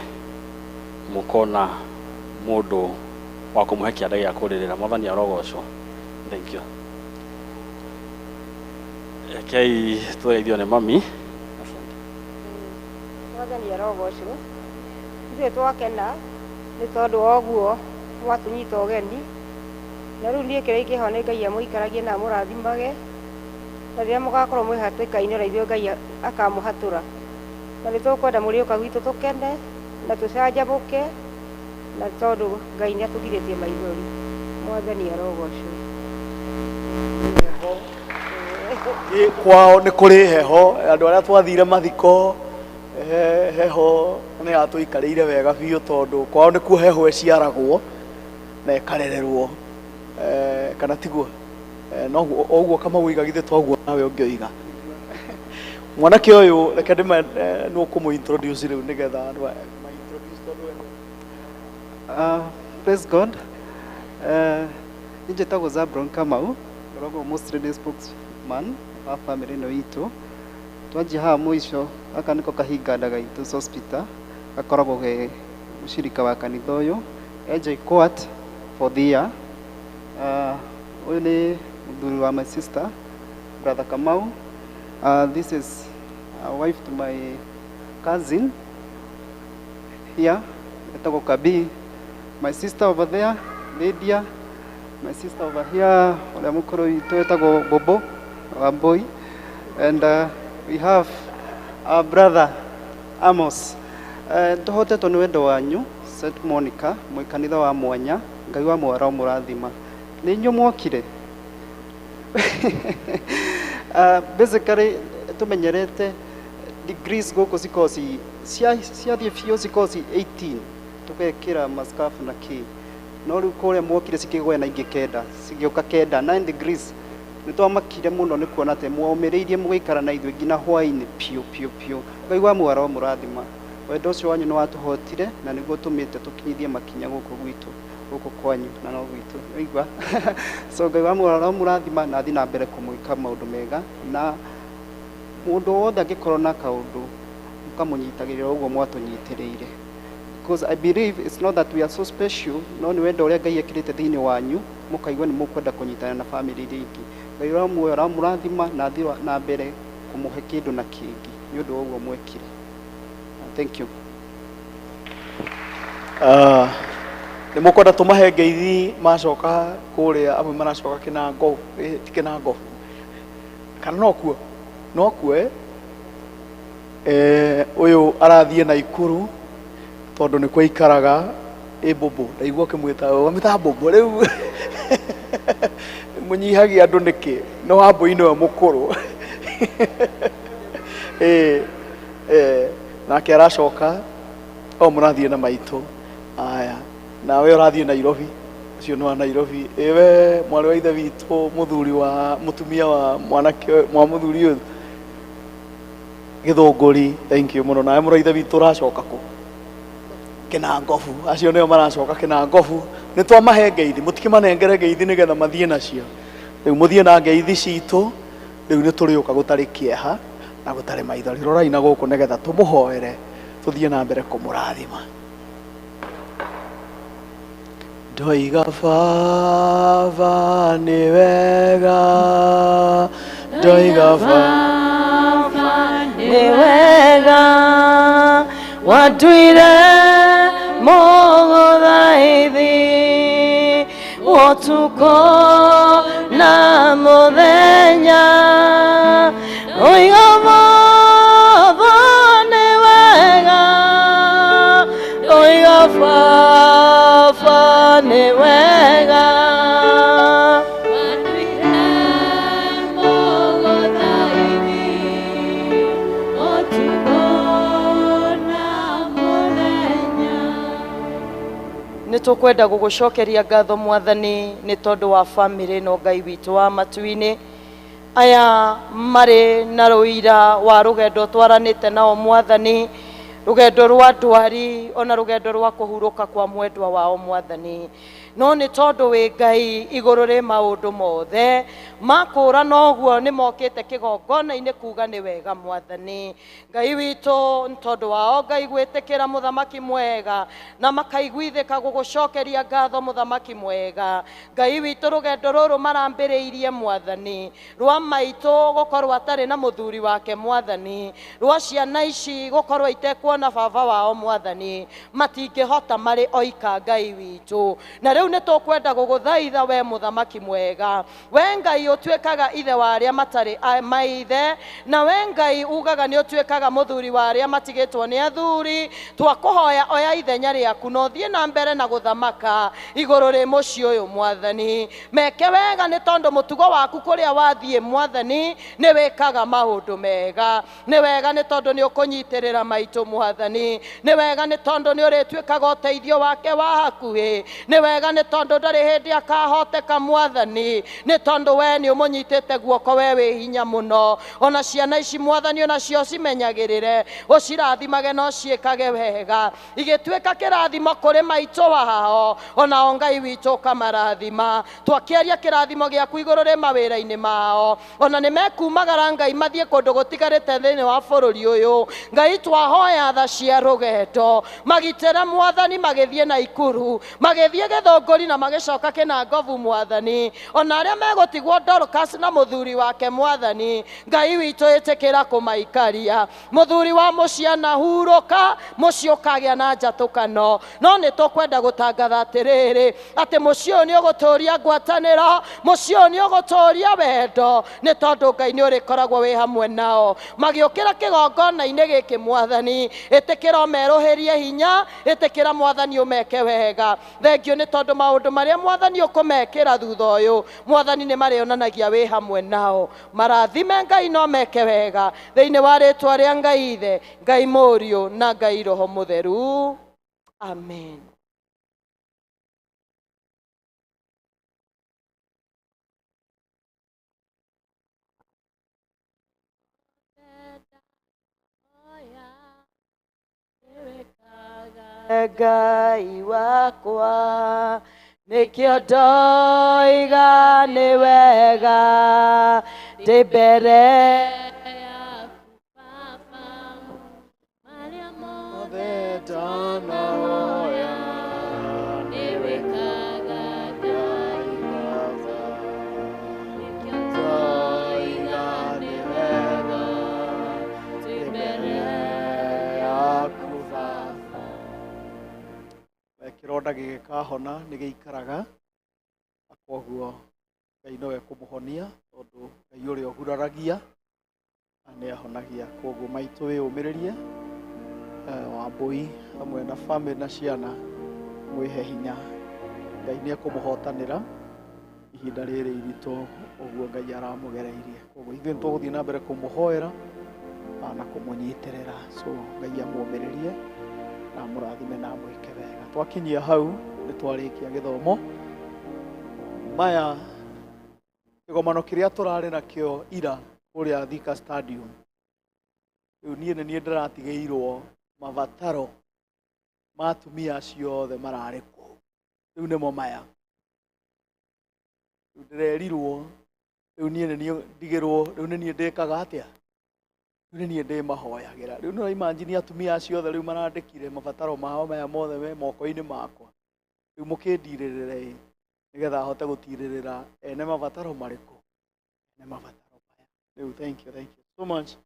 mũkona mũndũ wa kũmũhe kĩanda gĩa kũrĩrĩra. Mwathani arogocwo. Thank you. Rekei tũgeithio nĩ mami. Mwathani arogocwo. Ithuĩ twakena nĩ tondũ wa ũguo mwatũnyita ũgeni, na rĩu niĩ kĩrĩa ingĩhoya nĩ Ngai amũikaragie na amũrathimage, na rĩrĩa mũgakorwo mwĩ hatĩka-inĩ, ona ithuĩ Ngai akamũhatũra. Na nĩ tũkwenda mũrĩũka gwitũ tũkene na tũcanjamũke, na tondũ Ngai nĩ atũgirĩtie maithori. Mwathani arogocwo. Kwao nĩ kũrĩ heho. Andũ arĩa twathire mathiko, heho nĩ yatũikarĩire wega biũ, tondũ kwao nĩkuo heho ĩciaragwo na ĩkarererwo. Kana tiguo? Noguo ũguo Kamau oiga, githĩ toguo nawe ũngĩoiga? Mwanake ũyũ, reke ndĩme nĩ ũkũmũ introduce rĩu, nĩgetha andũ ma introduce tondũ we Praise God. Njĩtagwo Zabron Kamau, ngoragwo most lady spokesman wa family ĩno itũ. Twanjia haha mũico, gaka nĩko kahinganda gaitũ Sospeter, gakoragwo ge mũcirika wa kanitha ũyũ, AJ Court for the year. Ũyũ nĩ mũthuri wa my sister, Brother Kamau. This is a wife to my cousin here, etagwo Kabi. My sister over there, Lydia. My sister over here, ũrĩa mũkũrũ witũ etagwo Bobo Wambui. And we have our brother Amos. Tũhotetwo nĩ wendo wanyu, St. Monica, mwĩ kanitha wa mwanya, Ngai wa mwara mũrathima. Nĩ inyuĩ mwokire? Basically tumenyerete degrees gũkũ cikoragwo ci ciathiĩ biũ cikoragwo ci 18 tũgekĩra mascarf na kĩ, no rĩu kũrĩa mwokire cikĩgũa na ingĩ kenda, cigĩũka kenda, 9 degrees. Nĩ twamakire mũno nĩ kuona atĩ mwomĩrĩirie mũgĩikara na ithuĩ nginya hwaĩ-inĩ biũ biũ biũ. Ngai wa muoyo aromũrathima. Wendo ũcio wanyu nĩ watũhotire na nĩguo ũtũmĩte tũkinyithie makinya gũkũ gwitũ, gũkũ kwanyu na no gwitũ, waigua? So Ngai wa muoyo aromũrathima na athiĩ na mbere kũmwĩka maũndũ mega, na mũndũ wothe angĩkorwo na kaũndũ mũkamũnyitagĩrĩra ũguo mwatũnyitĩrĩire, because I believe it's not that we are so special, no nĩ wendo ũrĩa Ngai ekĩrĩte thĩinĩ wanyu, mũkaigua nĩ mũkwenda kũnyitana na family iria ingĩ. Ngai wa muoyo aramũrathima na athiĩ na mbere kũmũhe kĩndũ na kĩngĩ nĩ ũndũ wa ũguo mwekire. Thank you. Nĩ mũkwenda tũmahe ngeithi macoka kũrĩa, amwe maracoka Kĩnango, ti Kĩnango kana nokuo, nokuo eh? Ũyũ arathiĩ Naikuru tondũ nĩkuo aikaraga. Ĩ mbũmbũ, ndaigua ũkĩmwĩta, wamwĩtaga mbũmbũ rĩu mũnyihagia andũ nĩkĩ? No Wambũi nĩwe mũkũrũ. Ĩ nake aracoka o mũrathiĩ na maitũ aya, nawe ũrathiĩ Nairobi, ũcio nĩ wa Nairobi. Ĩwe mwarĩ wa ithe witũ, mũthuri wa mũtumia wa mwanake mwa mũthuri ũyũ Gĩthũngũri, thank you mũno. Nawe mũrũ wa ithe witũ ũracoka kũ? Kĩnangobu. Acio nĩo maracoka Kĩnangobu. Nĩ twamahe ngeithi, mũtikĩmanengere ngeithi nĩgetha mathiĩ nacio. Rĩu mũthiĩ na ngeithi citũ, rĩu nĩ tũrĩũka gũtarĩ kĩeha na gũtarĩ maithori. Rorai na gũkũ nĩgetha tũmũhoere tũthiĩ na mbere kũmũrathima. Ndoiga Baba nĩ wega, ndoiga Baba nĩ wega, watuire mũgũthaithi ũtukũ na mũthenya. Oiga Baba nĩ wega, oiga Baba nĩ wega, watuire mũgũthaithi ũtukũ na mũthenya. Nĩ tũkwenda gũgũcokeria ngatho Mwathani nĩ tondũ wa bamĩrĩ ĩno, Ngai witũ wa matu-inĩ. Aya marĩ na rũira wa rũgendo twaranĩte nao Mwathani, rũgendo rwa ndwari ona rũgendo rwa kũhurũka kwa mwendwa wao Mwathani. No nĩ tondũ wĩ Ngai igũrũ rĩ maũndũ mothe makũra, noguo nĩ mokĩte kĩgongona-inĩ kuga nĩ wega Mwathani Ngai witũ, nĩ tondũ wao Ngai gwĩtĩkĩra mũthamaki mwega na makaiguithĩka gũgũcokeria ngatho mũthamaki mwega Ngai witũ. Rũgendo rũrũ marambĩrĩirie Mwathani, rwa maitũ gũkorwo atarĩ na mũthuri wake Mwathani, rwa ciana ici gũkorwo itekuona baba wao Mwathani, matingĩhota marĩ oika Ngai witũ. Na rĩu nĩ tũkwenda gũgũthaitha we mũthamaki mwega, we Ngai ũtuĩkaga ithe wa arĩa matarĩ maithe, na we Ngai ugaga nĩ ũtuĩkaga mũthuri wa arĩa matigĩtwo nĩ athuri. Twakũhoya oya ithenya rĩaku na ũthiĩ na mbere na gũthamaka igũrũ rĩ mũciĩ ũyũ Mwathani. Meke wega nĩ tondũ mũtugo waku kũrĩa wathiĩ Mwathani nĩ wĩkaga maũndũ mega. Nĩ wega nĩ tondũ nĩ ũkũnyitĩrĩra maitũ Mwathani, nĩ wega nĩ tondũ nĩ ũrĩtuĩkaga ũteithio wake wa hakuhĩ, nĩ wega nĩ tondũ ndarĩ hĩndĩ akahoteka Mwathani, nĩ tondũ we nĩ ũmũnyitĩte guoko, we wĩ hinya mũno. Ona ciana ici Mwathani onacio cimenyagĩrĩre, ũcirathimage na ũciĩkage wega, igĩtuĩka kĩrathimo kũrĩ maitũ wao, onao Ngai witũ ũkamarathima. Twakĩaria kĩrathimo gĩaku igũrũ rĩ mawĩra-inĩ mao, ona nĩ mekumagara Ngai mathiĩ kũndũ gũtigarĩte thĩinĩ wa bũrũri ũyũ. Ngai twahoya tha cia rũgendo, magitĩre Mwathani magĩthiĩ Naikuru, magĩthiĩ Gĩthũngũri na magĩcoka Kĩnangobu Mwathani. Ona arĩa megũtigwo Dorcas na mũthuri wake Mwathani, Ngai witũ ĩtĩkĩra kũmaikaria. Mũthuri wa mũciana hurũka, mũciĩ ũkagĩa na njatũkano. No nĩ tũkwenda gũtangatha atĩrĩrĩ, atĩ mũciĩ ũyũ nĩ ũgũtũria ngwatanĩro, mũciĩ ũyũ nĩ ũgũtũria wendo, nĩ tondũ Ngai nĩ ũrĩkoragwo wĩ hamwe nao magĩũkĩra kĩgongona-inĩ gĩkĩ Mwathani. Ĩtĩkĩra ũmerũhĩrie hinya, ĩtĩkĩra Mwathani ũmeke wega. Thengio nĩ tondũ maũndũ marĩa Mwathani ũkũmekĩra thutha ũyũ, Mwathani nĩ marĩonanagia wĩ hamwe nao. Marathime Ngai no meke wega thĩinĩ wa rĩtwa rĩa Ngai Ithe, Ngai Mũriũ na Ngai Roho Mũtheru. Amen. Ngai wakwa nĩkĩo ndoiga nĩ wega ndĩ mbere yaku Baba, marĩa mothe ndanahoya nĩwĩkaga Ngai wakwa, nĩkĩo ndoiga nĩ wega ndĩ mbere yaku Baba. Kĩronda gĩgĩkahona nĩ gĩikaraga, na koguo Ngai nowe kũmũhonia tondũ Ngai ũrĩa ũguraragia na nĩ ahonagia. Koguo maitũ wĩyũmĩrĩrie, Wambũi hamwe na famĩlĩ na ciana mwĩhe hinya. Ngai nĩ ekũmũhotanĩra ihinda rĩrĩ iritũ ũguo Ngai aramũgereirie. Koguo ithuĩ nĩ tũgũthiĩ na mbere kũmũhoera na kũmũnyitĩrĩra. So Ngai amũmĩrĩrie na amũrathime na amwĩke wega. Twakinyia hau nĩ twarĩkia gĩthomo. Maya kĩgomano kĩrĩa tũrarĩ nakĩo ira kũrĩa Thika Stadium, rĩu niĩ nĩ niĩ ndĩratigĩirwo mabataro ma atumia acio othe mararĩ kũu. Rĩu nĩmo maya. Rĩu ndĩrerirwo, rĩu niĩ nĩ niĩ ndigĩrwo, rĩu nĩ niĩ ndĩkaga atĩa? Rĩu nĩ niĩ ndĩmahoyagĩra. Rĩu nĩ imagine atumia acio othe rĩu marandĩkire mabataro mao maya mothe me moko-inĩ makwa. Rĩu mũkĩndirĩrĩre ĩ, nĩgetha hote gũtirĩrĩra ene mabataro marĩkũ? Ene mabataro maya. Rĩu thank you so much.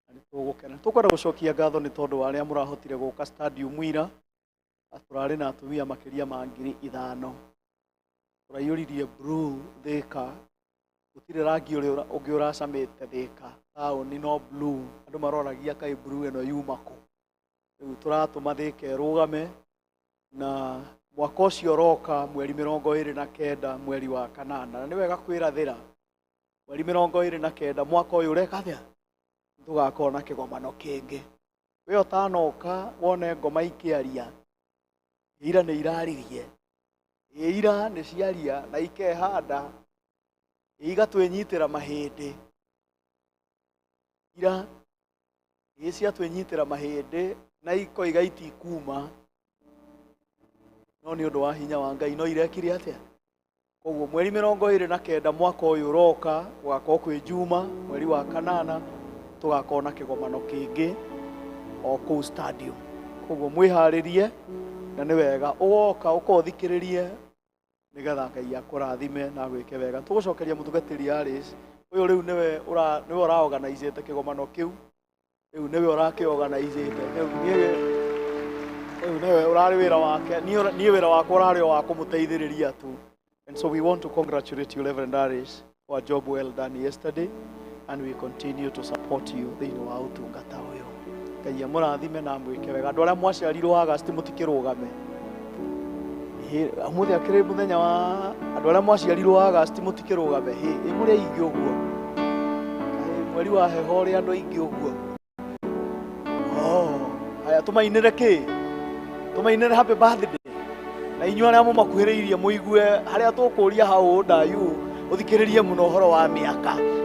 Na nĩ tũgũkena. Tũkwenda gũcokia ngatho nĩ tondũ wa arĩa mũrahotire gũka stadium ira. Tũrarĩ na atumia makĩria ma 5,000. Tũraiyũririe blue Thika. Gũtirĩ rangi ũrĩa ũngĩ ũracamĩte Thika taũni no blue. Andũ maroragia kaĩ blue ĩno yuma kũ. Rĩu tũratũma Thika ĩrũgame na mwaka ũcio ũroka mweri 29 mweri wa kanana. Na nĩ wega kwĩrathĩra mweri 29 mwaka ũyũ ũreka atĩa? Tũgakorwo na kĩgomano kĩngĩ. We ũtanoka wone ngoma ikĩaria, ira nĩ iraririe, ira nĩ ciaria na ikehanda, igatwĩnyitĩra mahĩndĩ. Ira ciatwĩnyitĩra mahĩndĩ na ikoiga itikuma, no nĩ ũndũ wa hinya wa Ngai no irekire atĩa? Koguo mweri 29 mwaka ũyũ ũroka gũgakorwo kwĩ Juma mweri wa kanana, tũgakorwo na kĩgomano kĩngĩ o kũu stadium. Koguo mwĩharĩrie na nĩ wega ũgoka ũkothikĩrĩrie nĩgetha Ngai akũrathime na agwĩke wega. Tũgũcokeria mũtungatĩri Alice, ũyũ rĩu nĩwe ũraorganizĩte kĩgomano kĩu, rĩu nĩwe ũrakĩorganizĩte, rĩu nĩwe ũrarĩ wĩra wake, niĩ wĩra wakwa ũrarĩ o wa kũmũteithĩrĩria tu. And so we want to congratulate you, Reverend Alice, for a job well done yesterday, and we continue to support you thĩinĩ wa ũtungata ũyũ. Ngai amũrathime na amwĩke wega. Andũ arĩa mwaciarirwo August mũtikĩrũgame. Ũmũthĩ akĩrĩ mũthenya wa andũ arĩa mwaciarirwo August mũtikĩrũgame. Ĩ mũrĩ aingĩ ũguo. Kaĩ mweri wa heho ũrĩ andũ aingĩ ũguo. Oh, haya tũmainĩre kĩ? Tũmainĩre happy birthday. Na inyuĩ arĩa mũmakuhĩrĩirie mũigue harĩa tũkũria how old are you, ũthikĩrĩrie mũno ũhoro wa mĩaka.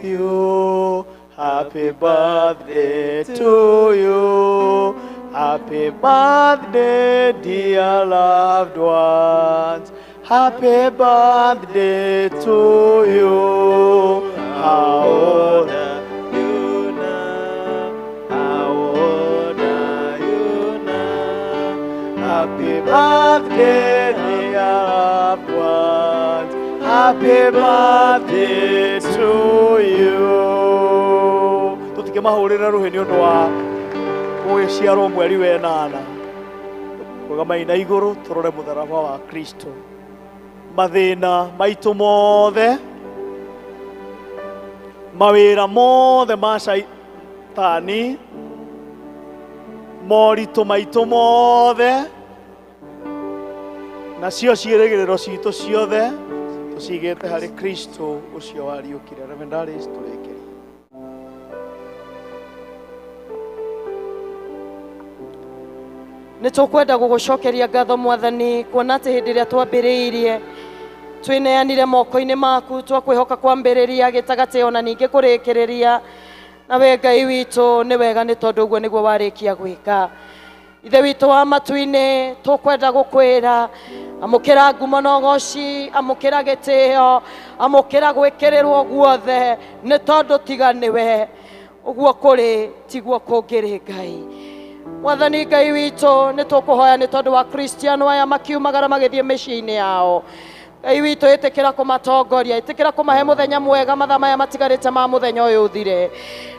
You, happy birthday to you, happy birthday dear loved ones, happy birthday to you. How old are you now? How old are you now? Happy birthday dear loved ones, happy birthday to you. Tũtikĩmahũrĩre rũhĩ nĩ ũndũ wa gũgĩciarwo mweri wa ĩnana. Rũgamai na igũrũ tũrore mũtharaba wa Kristo. Mathĩna maitũ mothe, Mawĩra mothe ma Shaitani, moritũ maitũ mothe, nacio ciĩrĩgĩrĩro citũ ciothe tũcigĩte harĩ Kristo ũcio wariũkire. Reverend Alice, tũrĩkĩrie. Nĩ tũkwenda gũgũcokeria ngatho Mwathani, kuona atĩ hĩndĩ ĩrĩa twambĩrĩirie twĩneanire moko-inĩ maku, twakwĩhoka kwambĩrĩria gĩtagatĩ ona ningĩ kũrĩkĩrĩria. Na we Ngai witũ nĩ wega, nĩ tondũ ũguo nĩguo warĩkia gwĩka. Ithe witũ wa matu-inĩ, tũkwenda gũkwĩra amũkĩra ngumo na ũgoci, amũkĩra gĩtĩo, amũkĩra gwĩkĩrĩrwo guothe, nĩ tondũ tiga nĩwe ũguo kũrĩ tiguo kũngĩrĩ. Ngai Mwathani Ngai witũ, nĩ tũkũhoya nĩ tondũ wa Kristiano aya makiumagara magĩthiĩ mĩciĩ-inĩ yao. Ngai witũ, ĩtĩkĩra kũmatongoria, ĩtĩkĩra kũmahe mũthenya mwega mathaa maya matigarĩte ma mũthenya ũyũ ũthire.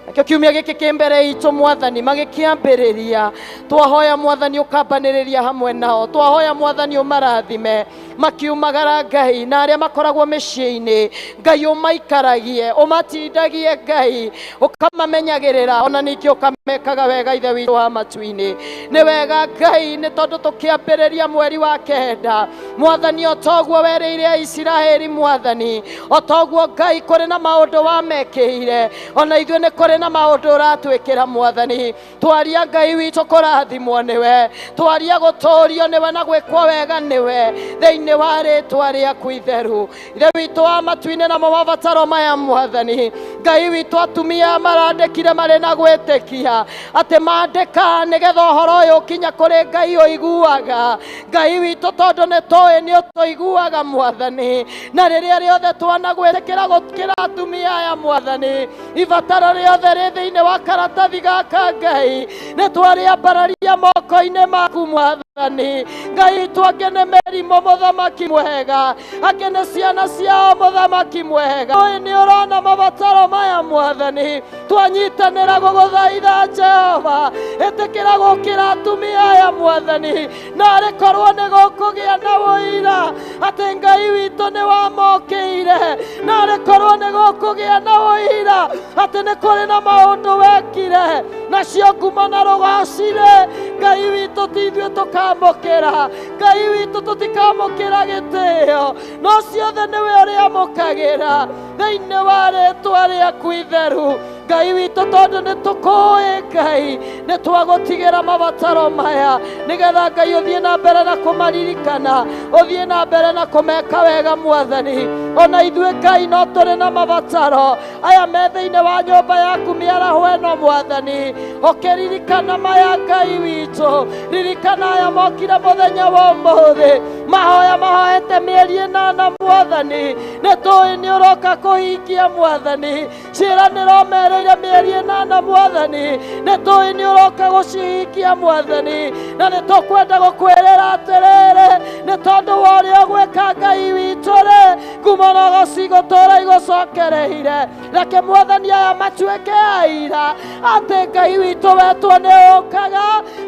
Nakĩo kiumia gĩkĩ kĩ mbere itũ Mwathani magĩkĩambĩrĩria, twahoya Mwathani ũkambanĩrĩria hamwe nao, twahoya Mwathani ũmarathime makiumagara Ngai, na arĩa makoragwo mĩciĩ-inĩ Ngai ũmaikaragie, ũmatindagie Ngai, ũkamamenyagĩrĩra, ona ningĩ ũkamekaga wega. Ithe witũ wa matu-inĩ, nĩ wega Ngai, nĩ tondũ tũkĩambĩrĩria mweri wa kenda Mwathani, o toguo werĩire Aisiraeli Mwathani, o toguo Ngai kũrĩ na maũndũ wamekĩire, ona ithuĩ nĩ kũrĩ na maũndũ ũratwĩkĩra Mwathani. Twaria Ngai witũ kũrathimwo nĩwe, twaria gũtũũrio nĩwe na gwĩkwo wega nĩwe thĩinĩ wa rĩtwa rĩaku itheru. Ithe witũ wa matu-inĩ, namo mabataro maya Mwathani Ngai witũ, atumia marandĩkire marĩ na gwĩtĩkia atĩ mandĩka nĩgetha ũhoro ũyũ ũkinya kũrĩ Ngai ũiguaga. Ngai witũ, tondũ nĩ tũĩ nĩ ũtũiguaga Mwathani, na rĩrĩa rĩothe twanagwĩtĩkĩra gũkĩra atumia aya Mwathani, ibataro rĩothe rĩ thĩinĩ wa karatathi gaka Ngai nĩ twarĩambararia moko-inĩ maku Mwathani Ngai witũ. Angĩ nĩ mĩrimũ mũthamaki mwega, angĩ nĩ ciana ciao mũthamaki mwega, ũyũ nĩ ũrona mabataro maya Mwathani, twanyitanĩra gũgũthaitha Jehova, ĩtĩkĩra gũkĩra atumia aya Mwathani, na arĩ korwo nĩ gũkũgĩa na ũira atĩ Ngai witũ nĩ wamokĩire, na arĩ korwo nĩ gũkũgĩa na ũira atĩ nĩ kũrĩ na maũndũ wekire, nacio ngumo na rũgocire Ngai witũ ti ithuĩ tũkamũkĩra, Ngai witũ tũtikamũkĩra gĩtĩo, no ciothe nĩwe ũrĩamũkagĩra thĩinĩ wa rĩtwa rĩaku itheru. Ngai witũ, tondũ nĩ tũkũĩ Ngai, nĩ twagũtigĩra mabataro maya nĩgetha Ngai ũthiĩ na mbere na kũmaririkana, ũthiĩ na mbere na kũmeka wega Mwathani. Ona ithuĩ Ngai no tũrĩ na mabataro aya me thĩinĩ wa nyũmba yaku mĩaraho ĩno Mwathani, ũkĩririkana maya Ngai witũ, ririkana aya mokire mũthenya wa ũmũthĩ, mahoya mahoete mĩeri ĩnana Mwathani, nĩ tũĩ nĩ ũroka kũhingia Mwathani ciĩranĩro merĩire mĩeri ĩnana Mwathani, nĩ tũĩ nĩ ũroka gũcihingia Mwathani, na nĩ tũkwenda gũkwĩrĩra atĩrĩrĩ, nĩ tondũ wa ũrĩa ũgwĩka Ngai witũ rĩ, ngumo na ũgoci gũtũũra igũcokereire. Reke Mwathani aya matuĩke aira atĩ Ngai witũ wetwo nĩ ũkaga,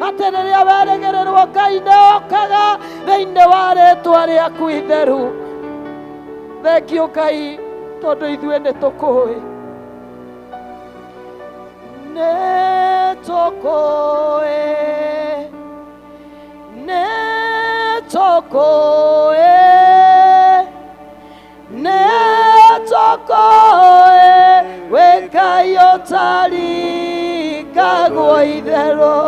atĩ rĩrĩa werĩgĩrĩrwo Ngai nĩ ũkaga thĩinĩ wa rĩtwa rĩaku itheru. Thengio Ngai, tondũ ithuĩ nĩ tũkũĩ, nĩ tũkũĩ, nĩ tũkũĩ, nĩ tũkũĩ wĩ Ngai ũtarikagwo itherũ,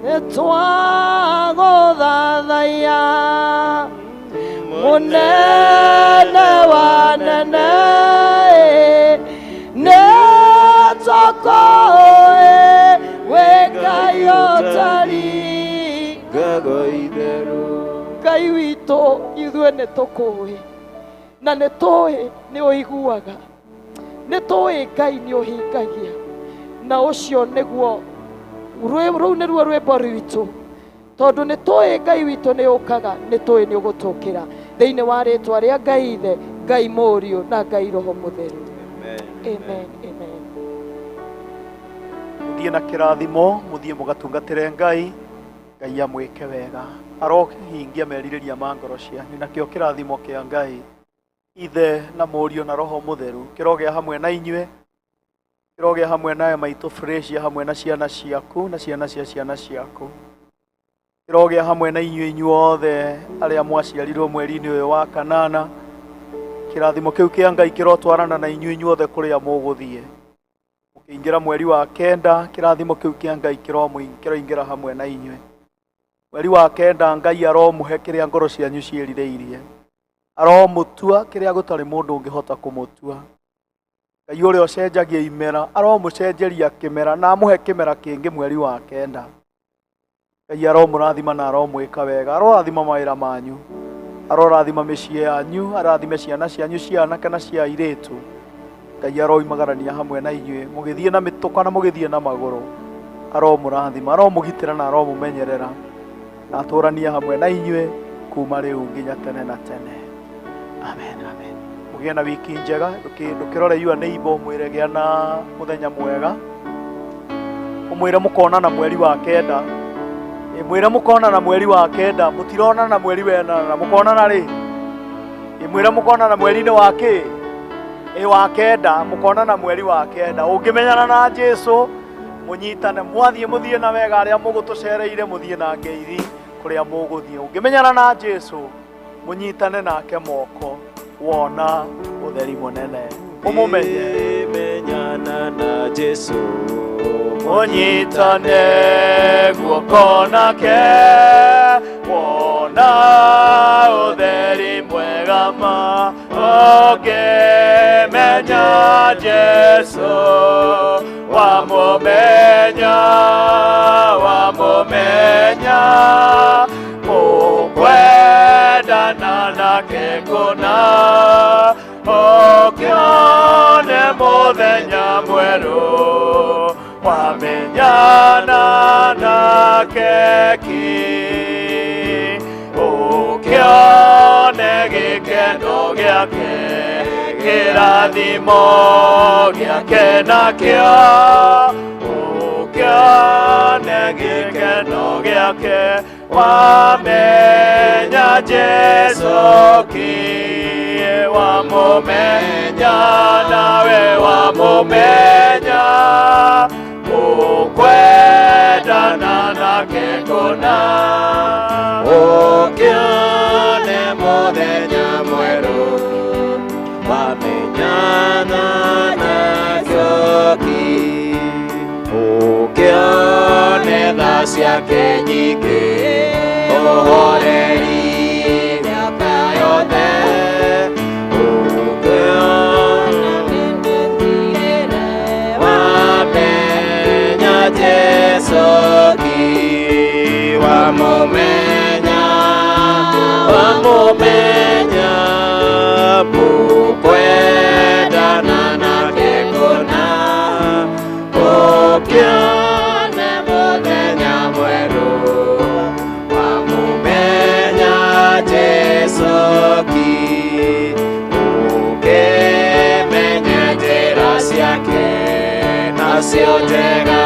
nĩ twagũthathaiya mũnene wa nene, nĩ tũkũĩ wĩ Ngai ũtarikagwo itherũ. Ngai witũ, ithuĩ nĩ tũkũĩ na nĩ tũĩ nĩ ũiguaga, nĩ tũĩ Ngai nĩ ũhingagia, na ũcio nĩguo rũu nĩruo rwĩmbo rwitũ, tondũ nĩ tũĩ Ngai witũ nĩ ũkaga, nĩ tũĩ nĩ ũgũtũkĩra thĩinĩ wa rĩtwa rĩa Ngai Ithe, Ngai Mũriũ na Ngai Roho Mũtheru. Amen, amen. Mũthiĩ na kĩrathimo, mũthiĩ mũgatungatĩre Ngai. Ngai amwĩke wega, arohingia merirĩria ma ngoro cianyu. Nakĩo kĩrathimo kĩa Ngai Ithe na Mũriũ na Roho Mũtheru kĩrogĩa hamwe na inyuĩ, kĩrogĩa hamwe nawe maitũ Fresia, hamwe na ciana ciaku na ciana cia ciana ciaku, kĩrogĩa hamwe na inyuĩ inyuothe arĩa mwaciarirwo mweri-inĩ ũyũ wa kanana. Kĩrathimo kĩu kĩa Ngai kĩrotwarana na inyuĩ inyuothe kũrĩa mũgũthiĩ. Mũkĩingĩra mweri wa kenda, kĩrathimo kĩu kĩa Ngai kĩroingĩra hamwe na inyuĩ. Mweri wa kenda Ngai aromũhe kĩrĩa ngoro cianyu ciĩrirĩirie, aromũtua kĩrĩa gũtarĩ mũndũ ũngĩhota kũmũtua. Ngai ũrĩa ũcenjagia imera aromũcenjeria kĩmera na amũhe kĩmera kĩngĩ mweri wa kenda. Ngai aromũrathima na aromwĩka wega, arorathima mawĩra manyu, arorathima mĩciĩ yanyu, arathime ciana cianyu cia anake na cia airĩtu. Ngai aroimagarania hamwe na inyuĩ mũgĩthiĩ na mĩtũka na mũgĩthiĩ na magũrũ. Aromũrathima, aromũgitĩra na aromũmenyerera, na atũranie hamwe na inyuĩ kuma rĩu nginya tene na tene. Amen, amen. Mũgĩe na wiki njega. Ndũkĩrore your neighbor ũmwĩre gĩa na mũthenya mwega, ũmwĩre mũkonana mweri wa kenda. Mwĩre mũkonana mweri wa kenda, mũtironana mweri wa ĩnana, mũkonana rĩ? Mwĩre mũkonana mweri-inĩ wa kĩ? Wa kenda, mũkonana mweri wa kenda. Ũngĩmenyana na Jesu mũnyitane, mwathiĩ mũthiĩ na wega, arĩa mũgũtũcereire mũthiĩ na ngeithi kũrĩa mũgũthiĩ. Ũngĩmenyana na Jesu mũnyitane nake moko, wona ũtheri mũnene, ũmũmenye. Menyana na Jesu, mũnyitane guoko nake, wona ũtheri mwega ma. Ũngĩmenya Jesu, wamũmenya, wamũmenya, ũkwendana nake kũna, ũkĩone mũthenya mwerũ, wamenyana nake ki, ũkĩone gĩkeno gĩake, kĩrathimo gĩake nakĩo, ũkĩone gĩkeno gĩake, wamenya Jesu ki, wamũmenya nawe, wamũmenya, ũkwendana nake kũna, ũkĩone mũthenya mwerũ, wamenyana nakĩo ki, ũkĩone tha ciake nyingĩ, ũhoreri mĩaka yothe, ũkĩone wamenya Jesu ki, wamũmenya, wamũmenya, mũkwendana nake kũna, ũkĩone mũthenya mwerũ, wamũmenya Jesu ki, ũkĩmenye njĩra ciake nacio njega.